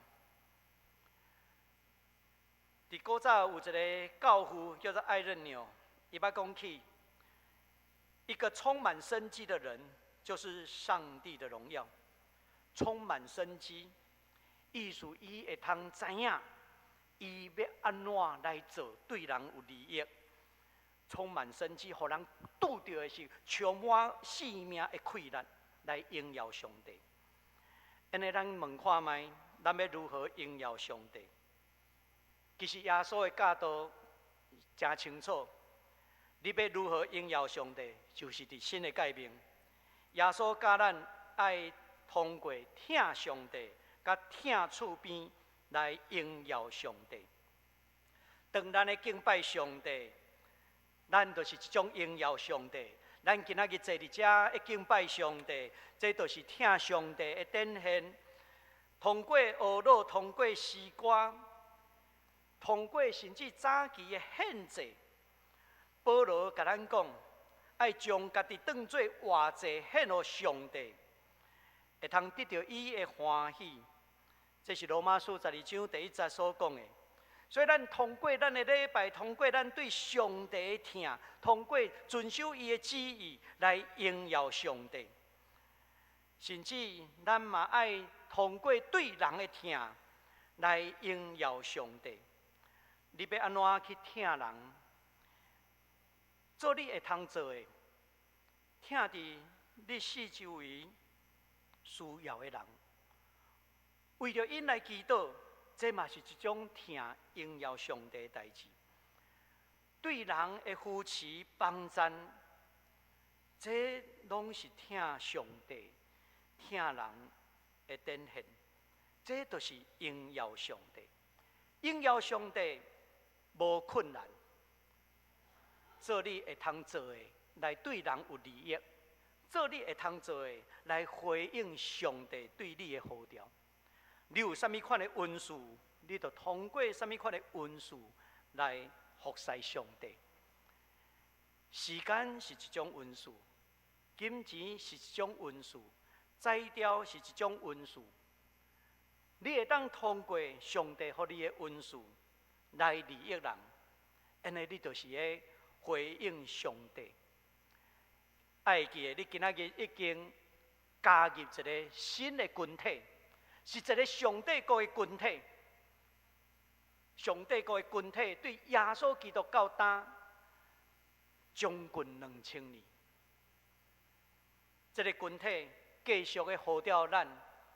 佇古早有一个教父叫做愛任紐，伊捌講起，一個充滿生機的人，就是上帝的榮耀。充滿生機，意思伊會通知影，伊欲按怎來做，對人有利益。充滿生機，予人拄著的是充滿生命的氣力來榮耀上帝。按呢，咱問看覓，咱欲如何榮耀上帝？其實耶穌的教導誠清楚，你欲如何榮耀上帝，就是佇新的誡命。耶穌教咱愛通過疼上帝，佮疼厝邊來榮耀上帝。當咱咧敬拜上帝，咱就是一種榮耀上帝。咱今仔日坐佇遮咧敬拜上帝，這就是疼上帝的展現。通過學樂，通過詩歌，通過甚至早期的獻祭，保羅共咱講，愛將家己當做活祭獻予上帝，會通得著伊的歡喜。這是羅馬書十二章第一節所講的。所以，咱通過咱的禮拜，通過咱對上帝的疼，通過遵守伊的旨意來榮耀上帝。甚至咱嘛愛通過對人的疼來榮耀上帝。你欲按怎去疼人？做你會通做的，疼佇你四周圍需要的人，為著𪜶來祈禱。這嘛是一種疼榮耀上帝的代誌，對人的扶持幫贊，這攏是疼上帝、疼人的展現。這就是榮耀上帝。榮耀上帝無困難，做你會通做的，來對人有利益；做你會通做的，來回應上帝對你的呼召。你有啥物款的恩賜，你就通過啥物款的恩賜來服侍上帝。時間是一種恩賜，金錢是一種恩賜，才調是一種恩賜。你會當通過上帝予你的恩賜來利益人，按呢你就是咧回應上帝。愛記得，你今仔日已經加入一个新的群體。是一个上帝國的群體，上帝國的群體對耶穌基督到今將近兩千年，這个群體繼續的呼召咱，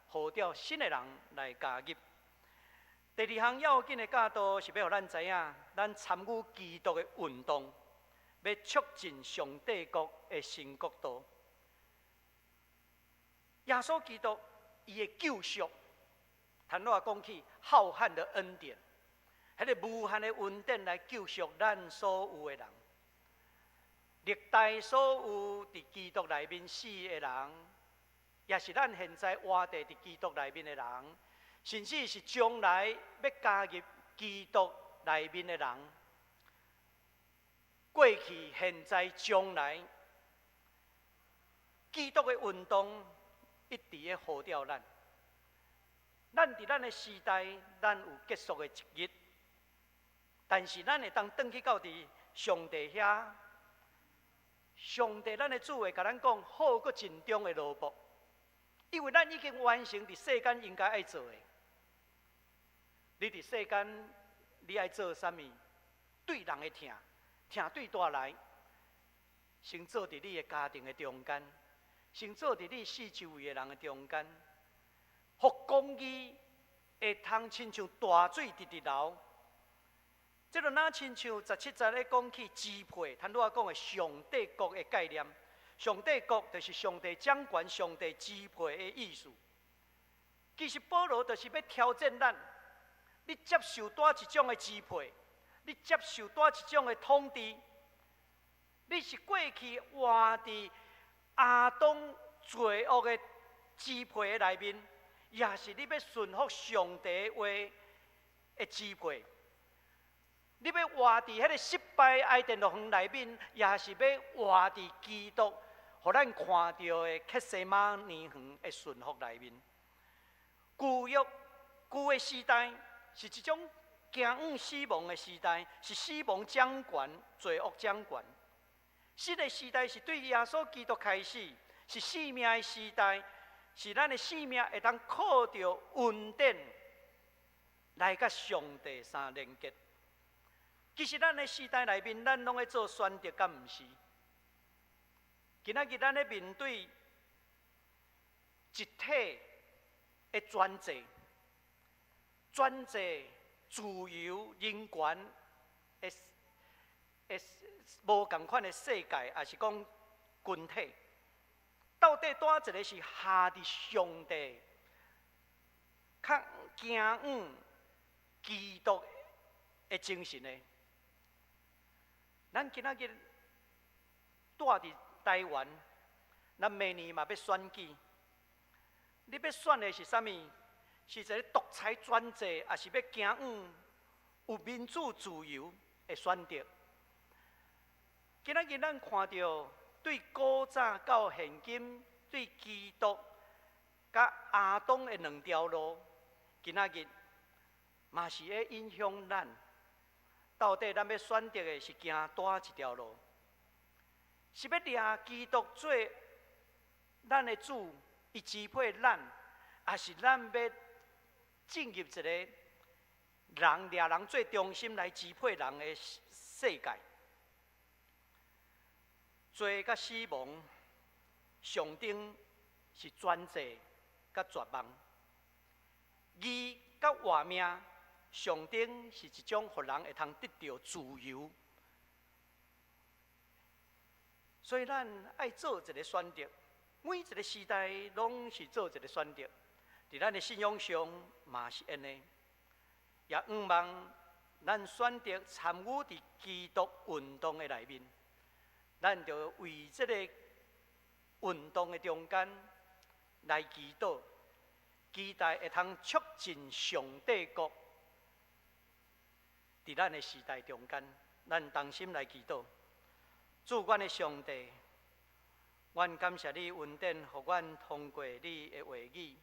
呼召新的人來加入。第二項要緊的教導是欲予咱知影，咱參與基督的運動，欲促進上帝國的新國度。耶穌基督伊的救贖，坦白講起浩瀚的恩典，彼個無限的恩典來救贖咱所有的人。歷代所有佇基督內面死的人，也是咱現在活佇基督內面的人，甚至是將來欲加入基督內面的人，過去、現在、將來，基督的運動一直咧呼召咱。咱佇咱的時代，咱有結束的一日，但是咱會當轉去到佇上帝遐，上帝咱的主會共咱講好閣盡忠的奴僕，因為咱已經完成佇世間應該愛做的。你佇世間，你愛做啥物？對人的疼，疼對佗來，先做佇你的家庭的中間，先做佇你四周圍的人的中間，予公義會通親像大水直直流。這就若親像17節咧講起支配，頭拄仔講的上帝國的概念。上帝國就是上帝掌權、上帝支配的意思。其實保羅就是欲挑戰咱，你接受佗一種的支配，你接受佗一種的統治，你是過去活佇亞當罪惡的支配的內面，抑是你欲順服上帝話的支配？你欲活佇彼個失敗伊甸樂園內面，抑是欲活佇基督，予咱看著的客西馬尼園的順服內面？舊約舊的時代是一種驚往死亡的時代，是死亡掌權、罪惡掌權。新的時代是對耶穌基督開始，是生命的時代，是咱的生命會當靠著恩典來佮上帝相連結。其實咱的時代內面，咱攏咧做選擇，敢毋是？今仔日咱咧面對一體的專制、專制、自由、人權的的無仝款的世界，抑是講群體，到底佗一个是合佇上帝較敬仰基督的精神的？咱今仔日住佇台灣，咱明年嘛欲選舉，你欲選的是啥物？是一个獨裁專制，抑是欲敬仰有民主自由的選擇？今仔日咱看著對古早到現今，對基督佮亞當的兩條路，今仔日嘛是會影響咱。到底咱欲選擇的是行佗一條路？是欲掠基督做咱的主，伊支配咱，抑是咱欲進入一個人掠人做中心來支配人的世界？罪佮死亡象徵是專制佮絕望，義佮活命象徵是一種予人會通得著自由。所以咱愛做一个選擇，每一个時代攏是做一个選擇。佇咱的信仰上嘛是按呢，也向望咱選擇參與佇基督運動的內面，咱就為這個運動的中間來祈禱，期待會通促進上帝國佇咱的時代中間，咱同心來祈禱。主，阮的上帝，阮感謝你恩典，予阮通過你的話語。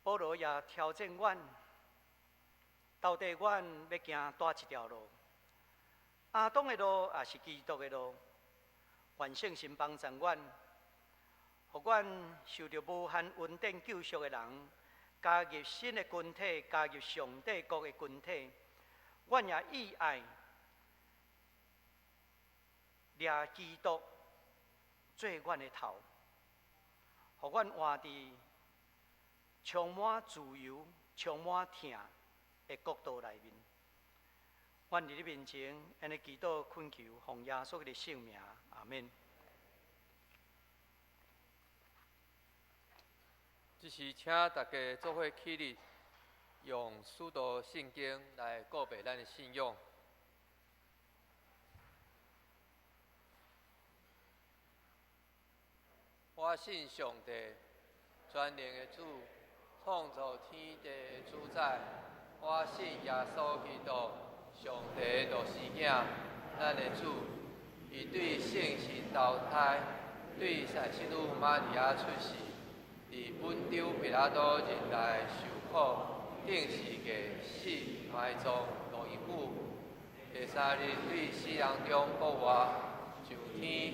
保羅也挑戰阮，到底阮欲行佗一條路？亞當的路，抑是基督的路？願聖神幫助阮，予阮受著無限恩典救贖的人，加入新的群體，加入上帝國的群體。阮也意愛掠基督做阮的頭，予阮活佇充滿自由、充滿疼的國度內面。阮佇你面前，按呢祈禱懇求，奉耶穌的聖名，阿們。這時請大家做伙起立，用使徒信經來告白咱的信仰。我信上帝，全能的主，創造天地的主宰。我信耶穌基督，上帝的獨生囝，咱的主。伊對聖神投胎，對聖女瑪利亞出世，佇本丟彼拉多忍耐受苦，釘十字架死埋葬落陰府。第三日對死人中復活，上天，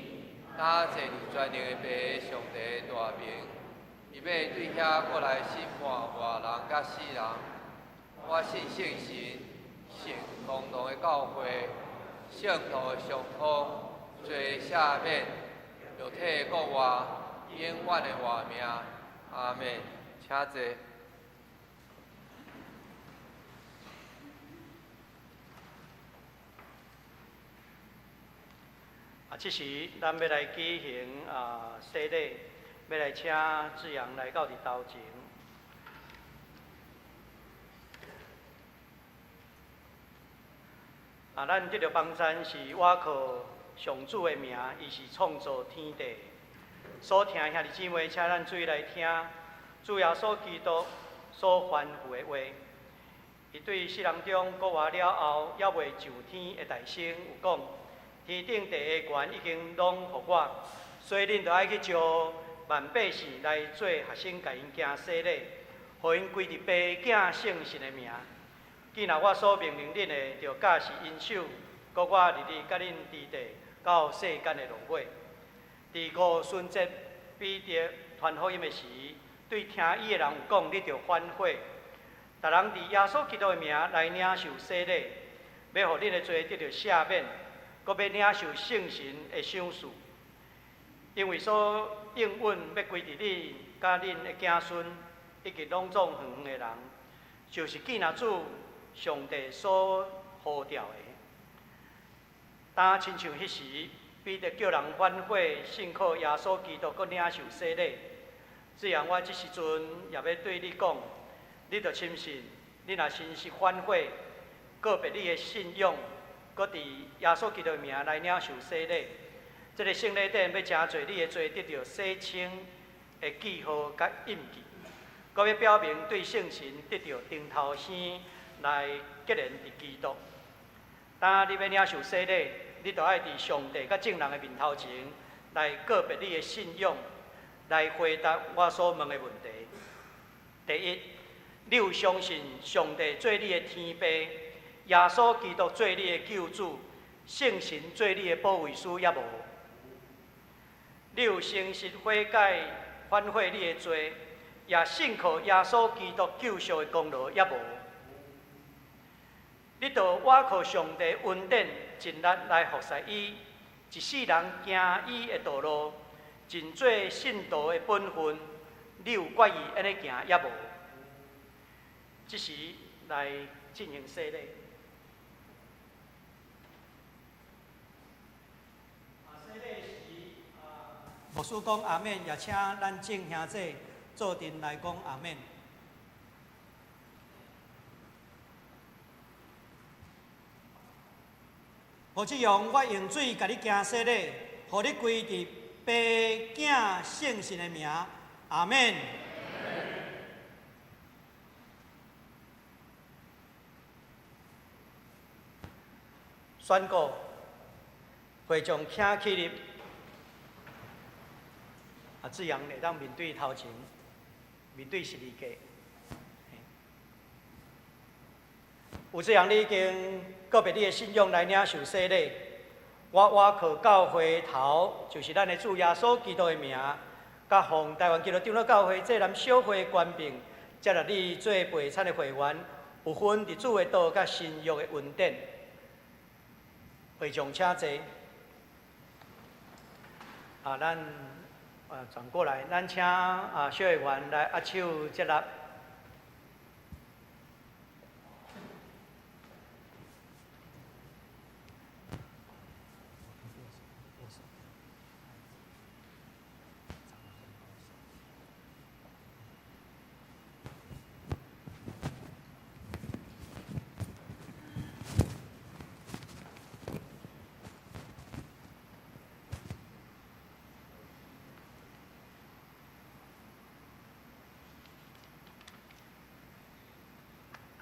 搭坐佇全能的父上帝大明，伊欲對遐過來審判活人佮死人。我信聖神，信公同的教會，聖徒的相通，罪赦免，肉體的復活，永遠的活命。阿們，請坐。啊，這時咱欲來舉行洗禮，欲來請志揚來到佇頭前。啊，咱得著幫贊是倚靠上主的名，伊是創造天地。所聽兄弟姊妹，請咱注意來聽主耶穌基督所吩咐的話。伊對死人中復活了後，猶未上天的大聲有講：天頂地的權已經攏予我，所以恁著愛去召萬百姓來做學生，共𪜶行洗禮，予𪜶歸佇父子聖神的名。既若我所命令恁的，就教示𪜶守，閣我日日佮恁佇地到世間的落尾。佇五旬節，彼得傳福音的時，對聽伊的人有講：你著反悔，逐人佇耶穌基督的名來領受洗禮，欲予恁的罪得著赦免，閣欲領受聖神的賞賜。因為所應允欲歸佇恁佮恁的子孫，以及攏總遠遠的人，就是見若主上帝所呼召的。當親像彼時，彼得叫人反悔，信靠耶穌基督，閣領受洗禮。這樣我這時陣也欲對你講，你著深信，你若誠實反悔，告別你的信仰，閣佇耶穌基督的名來領受洗禮，這个聖禮典欲成做你的罪得著洗清的記號佮印記，閣欲表明對聖神得著重頭生來結連佇基督。當你欲領受洗禮，你著愛佇上帝佮眾人的面頭前來告別你的信仰，來回答我所問的問題。第一，你有相信上帝做你的天父，耶穌基督做你的救主，聖神做你的保惠師，抑無？你有誠實悔改、反悔你的罪，也信靠耶穌基督救贖的功勞，抑無？你著倚靠上帝恩典，盡力來服侍伊，一世人行伊的道路，盡做信徒的本分。你有決意按呢行，抑無？這時來進行洗禮。洗禮時，牧師講阿們，也請咱眾兄弟做陣來講阿們。何志勇，我用水共你行洗禮，予你歸佇父子聖神的名，阿們。宣告，會眾請起立。志揚會當面對頭前，面對十字架。有志揚，你已經告別你的信仰來領受洗禮。我倚靠教會頭，就是咱的主耶穌基督的名，佮奉台灣基督長老教會濟南小會的權柄，接納你做陪餐的會員，有份佇主的道佮新約的恩典。會眾請坐。咱轉過來，咱請小會員來握手接納。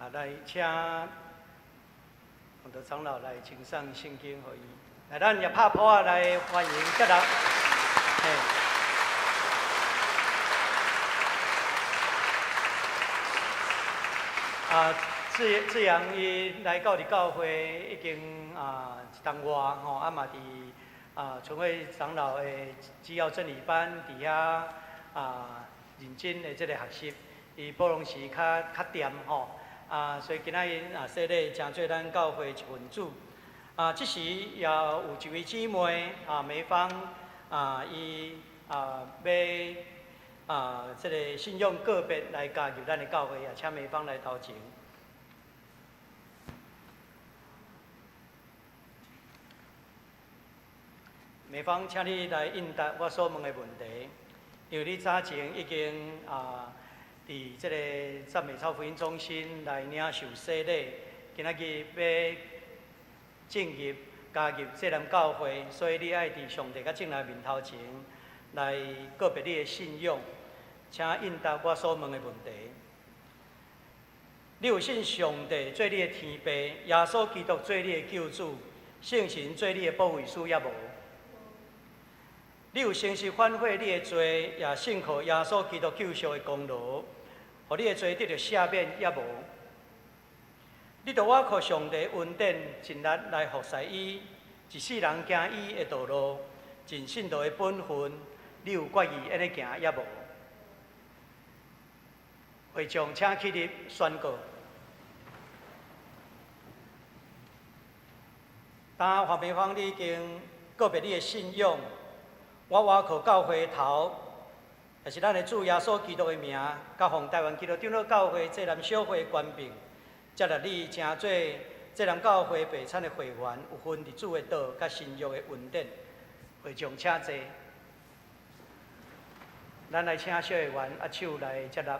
啊，來請洪德長老來請上聖經予伊。來，咱也拍噗仔來歡迎接納。嘿。啊，志志陽伊來到佇教會已經一冬外吼，啊嘛佇春慧長老的基要真理班佇遐認真的這个學習，伊平常時較較恬吼，所以今仔日洗禮成做咱教會一份子。這時也有一位姊妹梅芳伊欲這个信仰告別來加入咱的教會，也請梅芳來頭前。梅芳，請你來應答我所問的問題，因為你早前已經佇這个讚美草福音中心來領受洗禮，今仔日欲進入加入這間教會，所以你愛佇上帝佮眾人面頭前來告別你的信仰，請應答我所問的問題。你有信上帝做你的天父，耶穌基督做你的救主，聖神做你的保惠師，抑無？你有誠實反悔你的罪，也信靠耶穌基督救贖的功勞，予你的罪得著赦免，抑無？你著倚靠上帝恩典，盡力來服侍伊，一世人行伊的道路，盡信徒的本分，你有決意按呢行，抑無？會眾請起立宣告。當黃梅芳，你已經告別你的信仰，我倚靠教會頭，也是咱的主耶穌基督的名，佮奉台灣基督長老教會濟南小會的權柄，接納你成做濟南教會白餐的會員，有份佇主的道佮新約的恩典。會眾請坐。咱來請小會員握手來接納。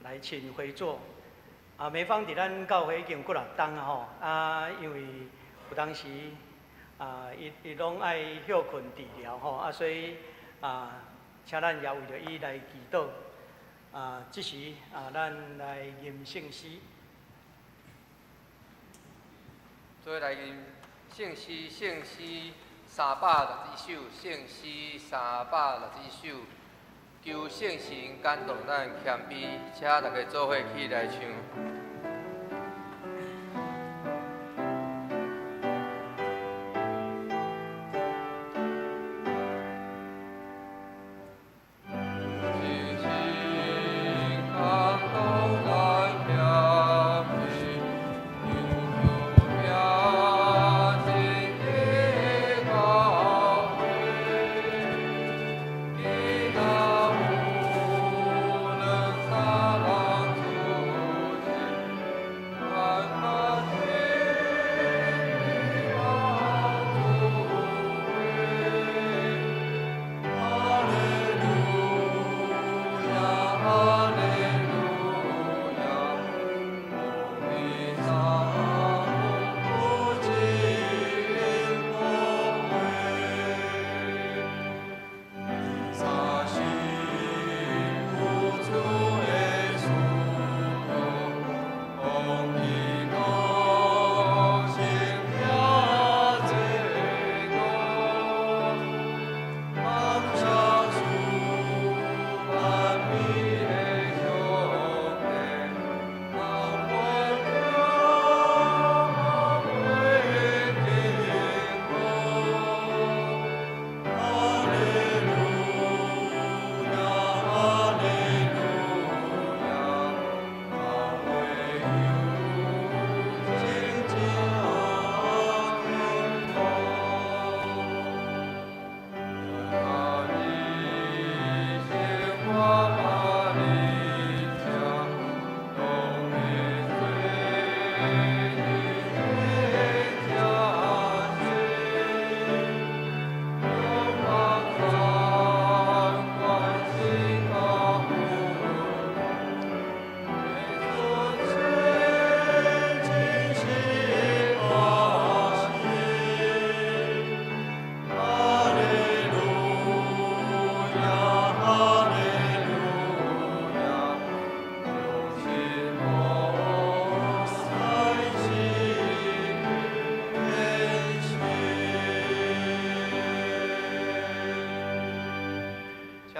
來，請回座。梅芳佇咱教會已經有幾若冬啊吼，因為有當時伊伊攏愛歇睏治療吼，所以請咱也為著伊來祈禱。這時咱來吟聖詩。做來吟聖詩，聖詩361首，聖詩361首。求聖神感動咱謙卑，請大家做伙起來唱。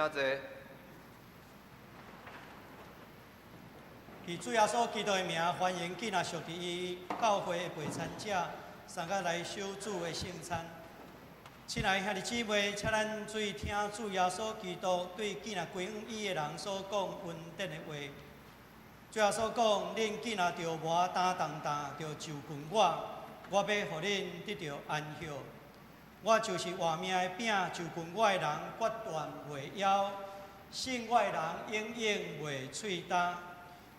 請坐。以主耶穌基督的名，歡迎囝仔屬佇伊教會的陪餐者，相佮來守主的聖餐。親愛兄弟姊妹，請咱注意聽主耶穌基督對囝仔歸向伊的人所講恩典的話。主耶穌講：恁囝仔著無擔重擔，著就近我，我欲予恁得著安歇。我就是活命的餅，就近我的人決斷袂枵，信我的人永遠袂喙焦。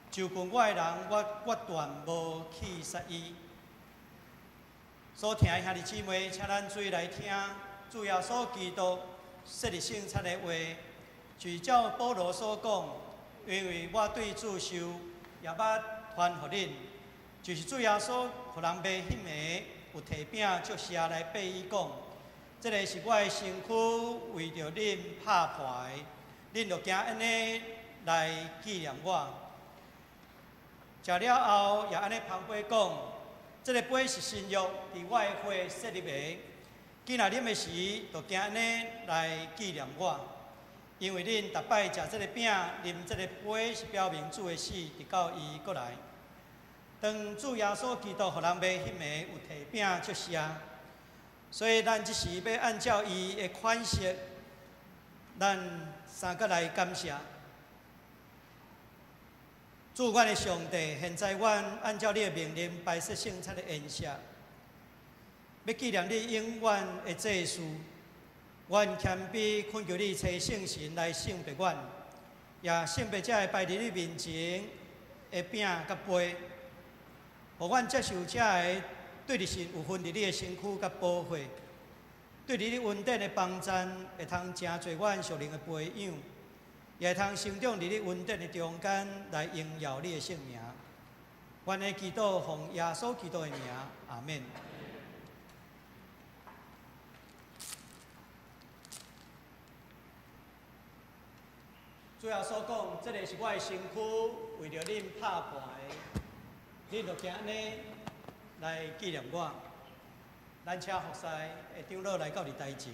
就近我的人，我決斷無棄殺伊。所聽的兄弟姊妹，請咱注意來聽主耶穌基督設立聖餐的話，就照保羅所講，因為我對主受，也捌傳予恁，就是主耶穌予人賣彼暝，有提餅祝謝來擘伊講，這个是我的身軀，為著恁拍破的，恁著行按呢來紀念我。食了後，也按呢捧杯講，這个杯是新約，佇我的血設立的。囝仔啉的時，就行按呢來紀念我。因為恁逐擺食這个餅、啉這个杯，是表明主的死，直到伊閣來。當主耶穌基督予人賣彼暝，有提餅祝謝，所以咱這時欲按照伊的款式，咱相佮來感謝。主，阮的上帝，現在阮按照你的命令擺設聖餐的宴席，欲紀念你永遠的祭司。阮謙卑懇求你，差聖神來聖別阮，也聖別這个擺佇你面前的餅佮杯，予阮接受這个對佇神有份佇你的身軀佮寶血，對佇你恩典的幫贊，會通成就阮屬靈的培養。也會通成長佇你恩典的中間，來榮耀你的聖名。阮的祈禱奉耶穌基督的名，阿們。主耶穌講：這个是我的身軀，為著恁拍破的，恁著行按呢來紀念我。咱請服侍的長老來到佇台前。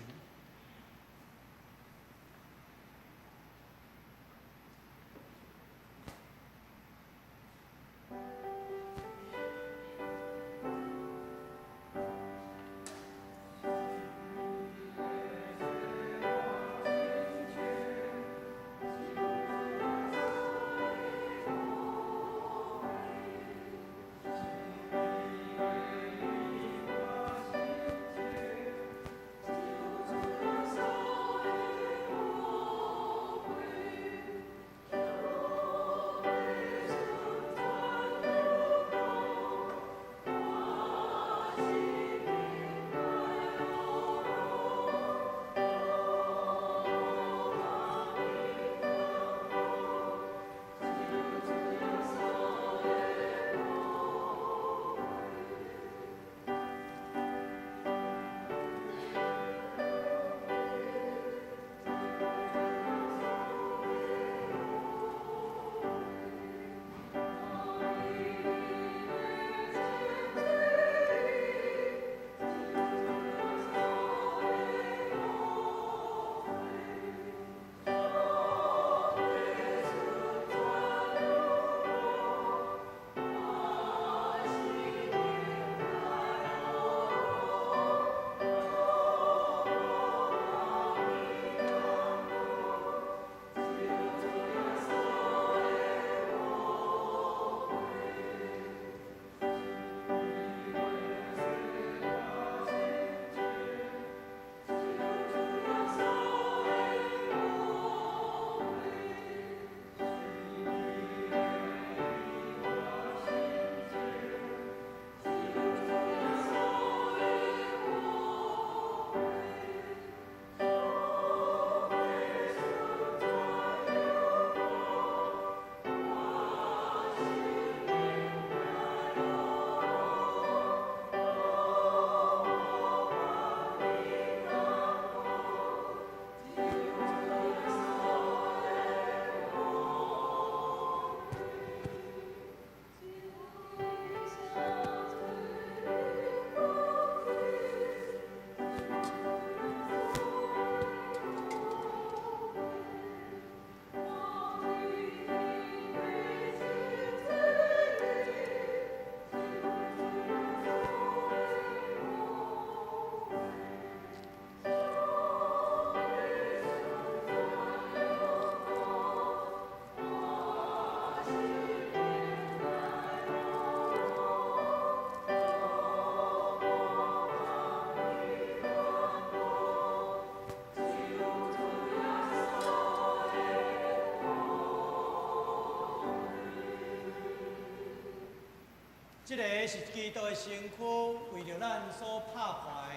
個是基督的身軀，為著咱所拍破的，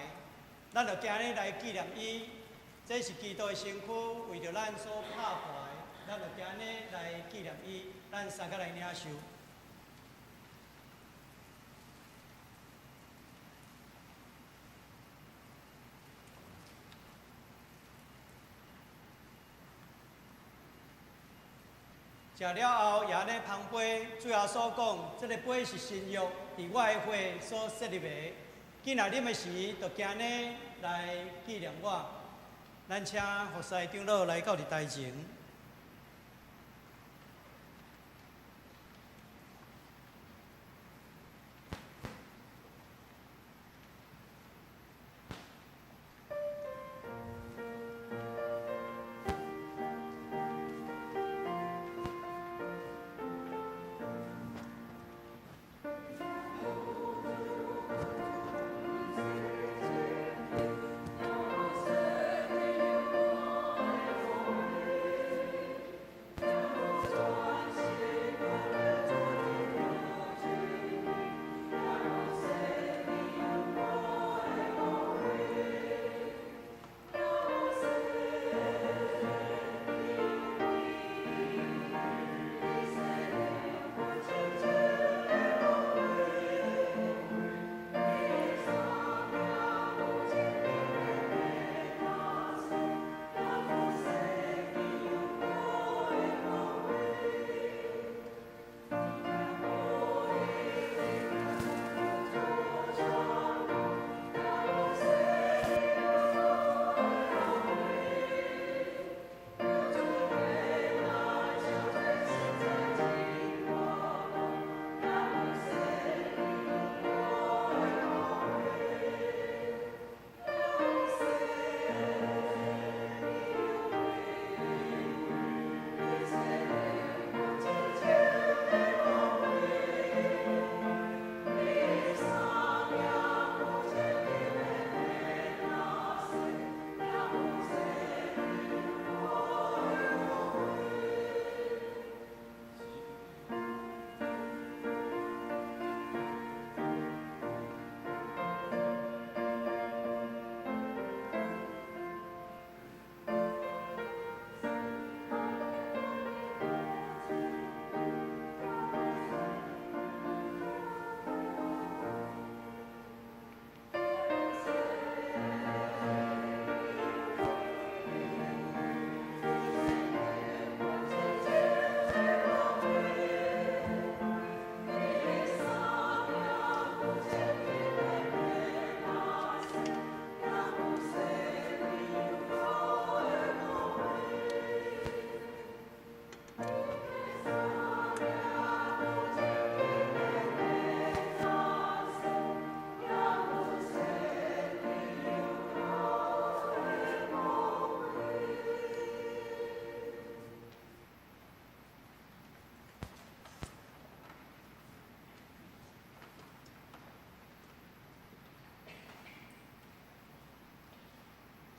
咱就今日來紀念伊。這是基督的身軀，為著咱所拍破的，咱就今日來紀念伊。咱三個來領受。食了後，也按呢捧杯，主耶穌講：這个杯是新約，佇我的血所設立的。囝若啉的時，就行呢來紀念我。咱請服侍長老來到佇台前。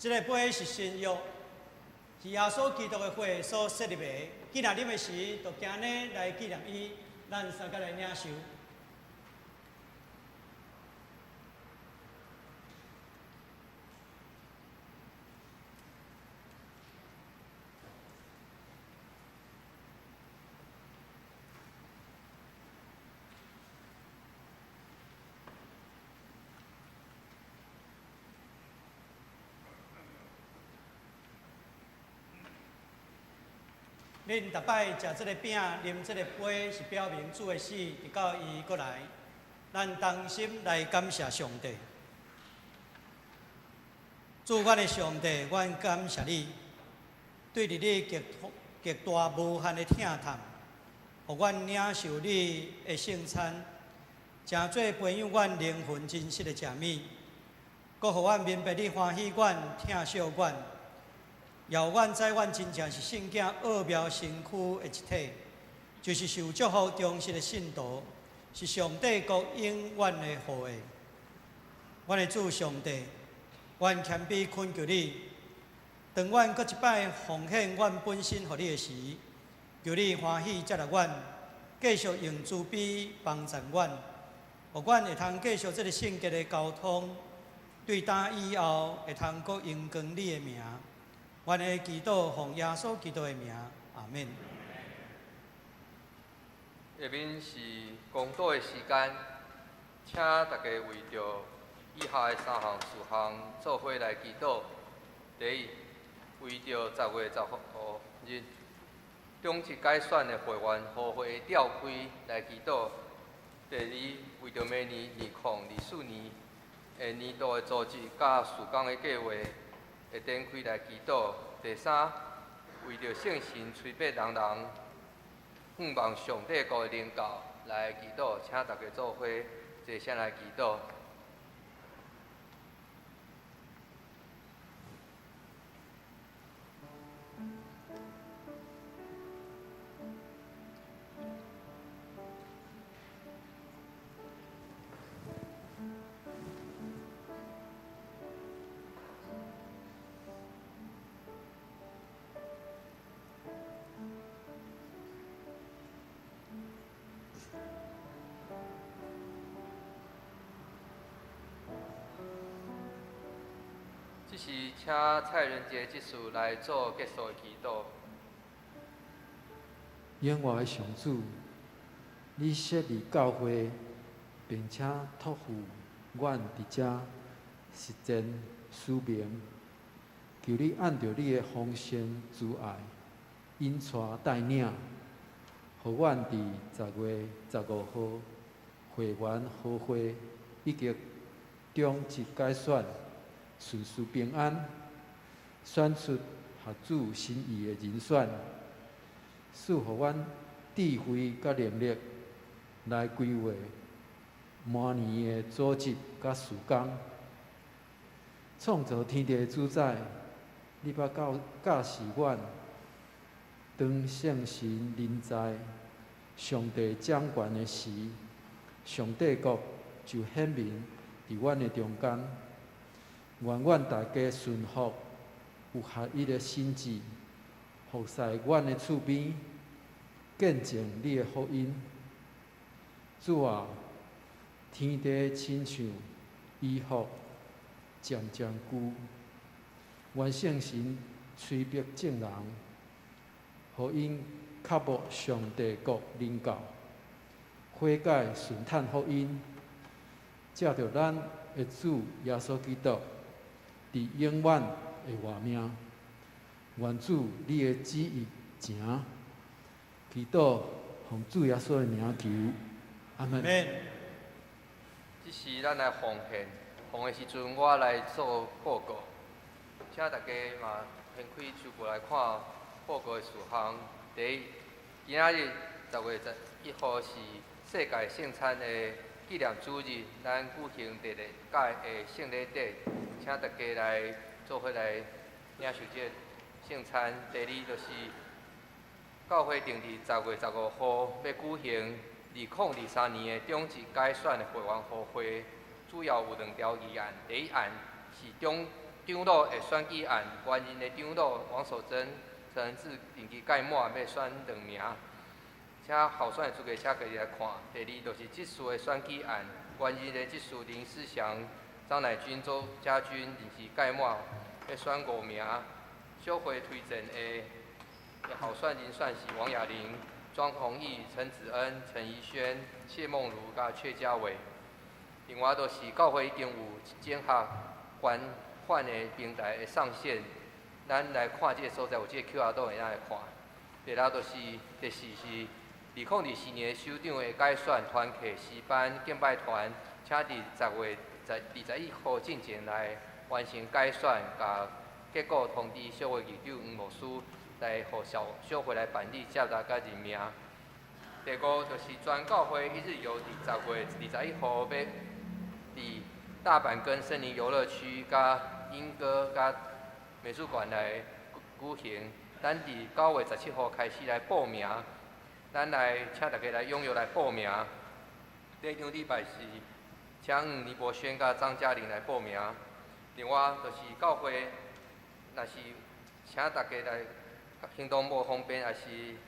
這个杯是新約，是耶穌基督的血所設立的。囝若啉的時，就行呢來紀念伊。咱三個來領受。恁逐擺食這个餅、啉這个杯，是表明主的死，直到伊閣來。咱同心來感謝上帝。主，阮的上帝，阮感謝你，對佇你極極大無限的疼痛，予阮領受你的聖餐，成做培養阮靈魂真實的食物，閣予阮明白你歡喜阮、疼惜阮。予阮知，阮真正是聖囝奧妙身軀的一體，就是受祝福忠實的信徒，是上帝國永遠的後裔。阮的主上帝，阮謙卑懇求你，當阮閣一擺奉獻阮本身予你的時，求你歡喜接納阮，繼續用慈悲幫助阮，予阮會通繼續這个聖潔的交通，對今以後會通閣榮光你的名。阮的祈禱奉耶穌基督的名，阿門。下面是公禱的時間，請大家為著以下的三項事項做伙來祈禱。第一，為著10月15日長執改選的會員和會召開來祈禱。第二，為著明年2024年的年度的組織佮事工的計畫的展開來祈禱。第三，為著聖神催逼人人向望上帝國的臨到來祈禱，請大家做伙齊聲來祈禱。這時，請蔡仁傑執事來做結束的祈禱。永活的上主，你設立教會，並且託付阮佇遮實踐使命，求你按著你的豐盛慈愛，引帶帶領，予阮佇10月15號會員和會以及長執改選順遂平安，選出合主心意的人選，賜予阮智慧佮能力來規劃明年的組織佮事工。創造天地的主宰，你捌教示阮，當聖神臨在，上帝掌權的時，上帝國就顯明佇阮的中間。願阮大家順服有合一的心志，服侍阮的厝邊，見證你的福音。主啊，天地親像衣服漸漸舊，願聖神催逼眾人，予𪜶渴慕上帝國臨到，悔改順嘆福音，藉著咱的主耶穌基督，佇永遠會活命。願主你的旨意成，祈禱奉主耶穌的名求，阿門。這時咱來奉獻，奉獻的時陣我來做報告，請大家嘛掀開手簿來看報告的事項。第一，今仔日10月11號是世界聖餐的紀念主日，咱舉行第六屆的聖禮典，請大家來做伙來領受這個聖餐。第二就是教會定佇10月15號欲舉行2023年的長執改選的會員和會，主要有兩條議案。第一案是長老的選舉案，原任的長老王守貞、陳仁志任期屆滿，欲選兩名。請候選的資格，請家己來看。第二就是執事的選舉案，原任的執事林思祥、張乃君、周家軍任期屆滿，欲選五名。小會推薦的候選人選是王雅玲、莊宏毅、陳子恩、陳怡萱、謝夢如佮闕家偉。另外，就是教會已經有整合捐款的平台的上線，咱來看這个所在有這个 QR 都會當來看。第六就是第四是2024年首長的改選團契詩班敬拜團，請佇10月21號進前來完成改選，共結果通知小會議長黃牧師來予小會來辦理接納佮任命。第五就是全教會一日遊佇10月21號欲佇大阪根森林遊樂區、佮鶯歌、佮美術館來舉行。咱佇9月17號開始來報名，咱來請大家來踴躍來報名。第兩禮拜是請倪博軒佮張嘉玲來報名。另外就是教會，若是請大家來行動無方便，抑是長輩，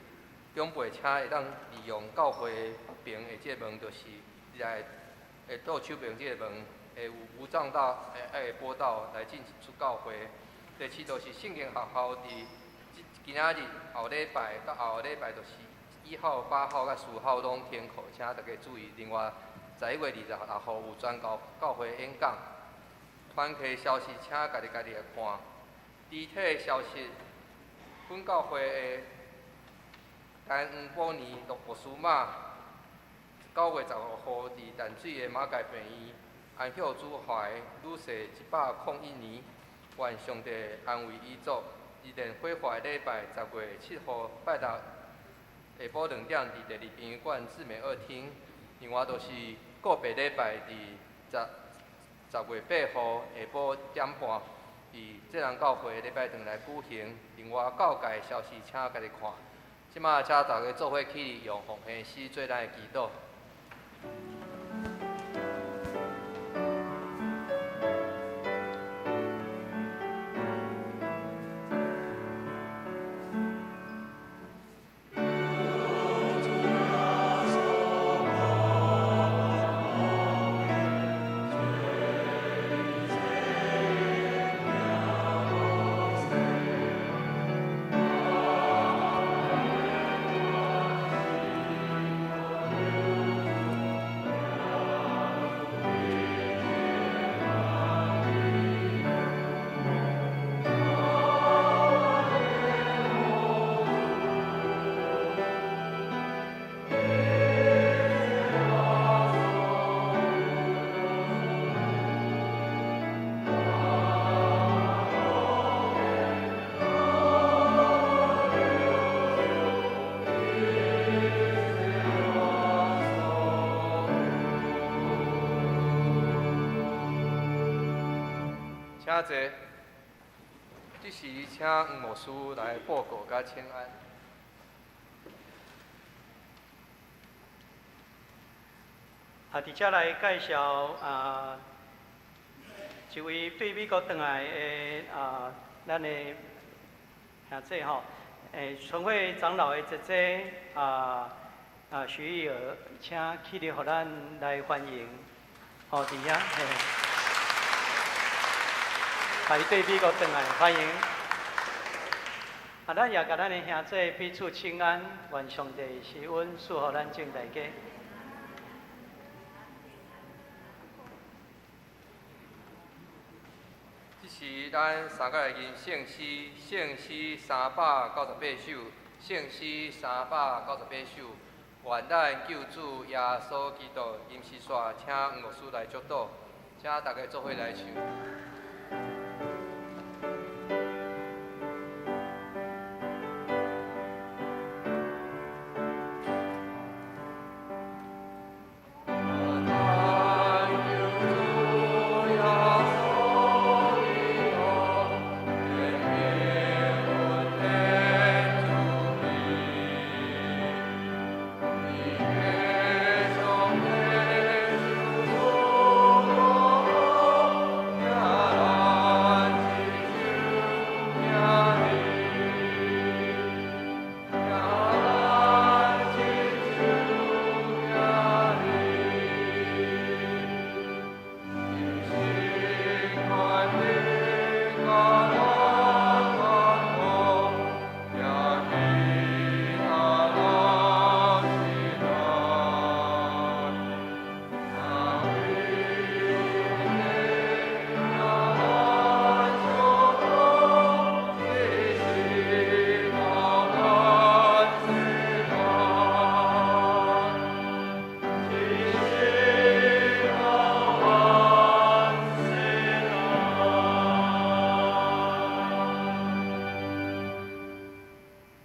請會當利用教會邊的這個門，就是來的倒手边这个门会有无障道的坡道来进出教会。第七就是圣经学校伫今仔日后礼拜佮后后礼拜就是1号、8号佮4号拢停课，请大家注意。另外，11月26号有全教教会演讲。团契消息，请家己来看。肢体消息，本教会的陈黄宝年陆牧师马，9月15号伫淡水的马偕病院安息主怀女婿101年，愿上帝安慰遗族。二连火化礼拜10月7号拜六下晡2点伫第二殡仪馆姊妹二厅。另外就是告别礼拜伫10月8号下晡点半，伫济人教会礼拜堂来举行。另外教界消息，请家己看。这马请大家做伙起立，用奉献诗做咱的祈祷。请坐。这时，请黄牧师来报告佮请安。伫遮来介绍一位对美国转来的咱的兄弟吼，纯惠长老的姐姐徐玉娥，请起立，予咱来欢迎。吼，伫遐嘿。伊对美国转来，欢迎。咱也共咱的兄弟彼此请安，愿上帝施恩赐予咱众大家。这是咱三个来吟圣诗，圣诗398首，圣诗398首。愿咱救主耶稣基督吟诗煞，请黄牧师来祝祷，请大家做伙来唱。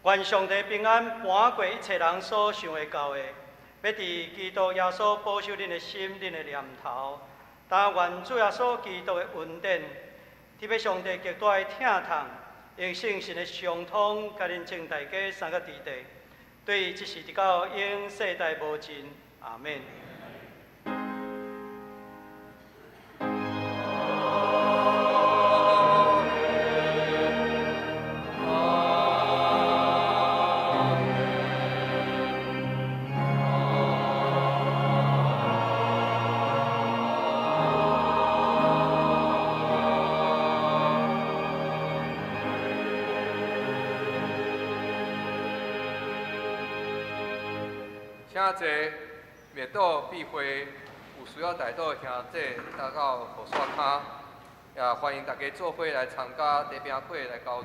愿上帝平安搬过一切人所想会到的，欲伫基督耶稣保守恁的心、恁的念头。但愿主耶稣基督的恩典，特别上帝极大的疼痛，用圣神的相通，佮恁众大家三个弟弟，对这时直到永世代无尽。阿们。請坐，默禱閉會，有需要代禱的兄弟搭到雨傘跤，也歡迎大家做伙來參加茶餅會來交誼。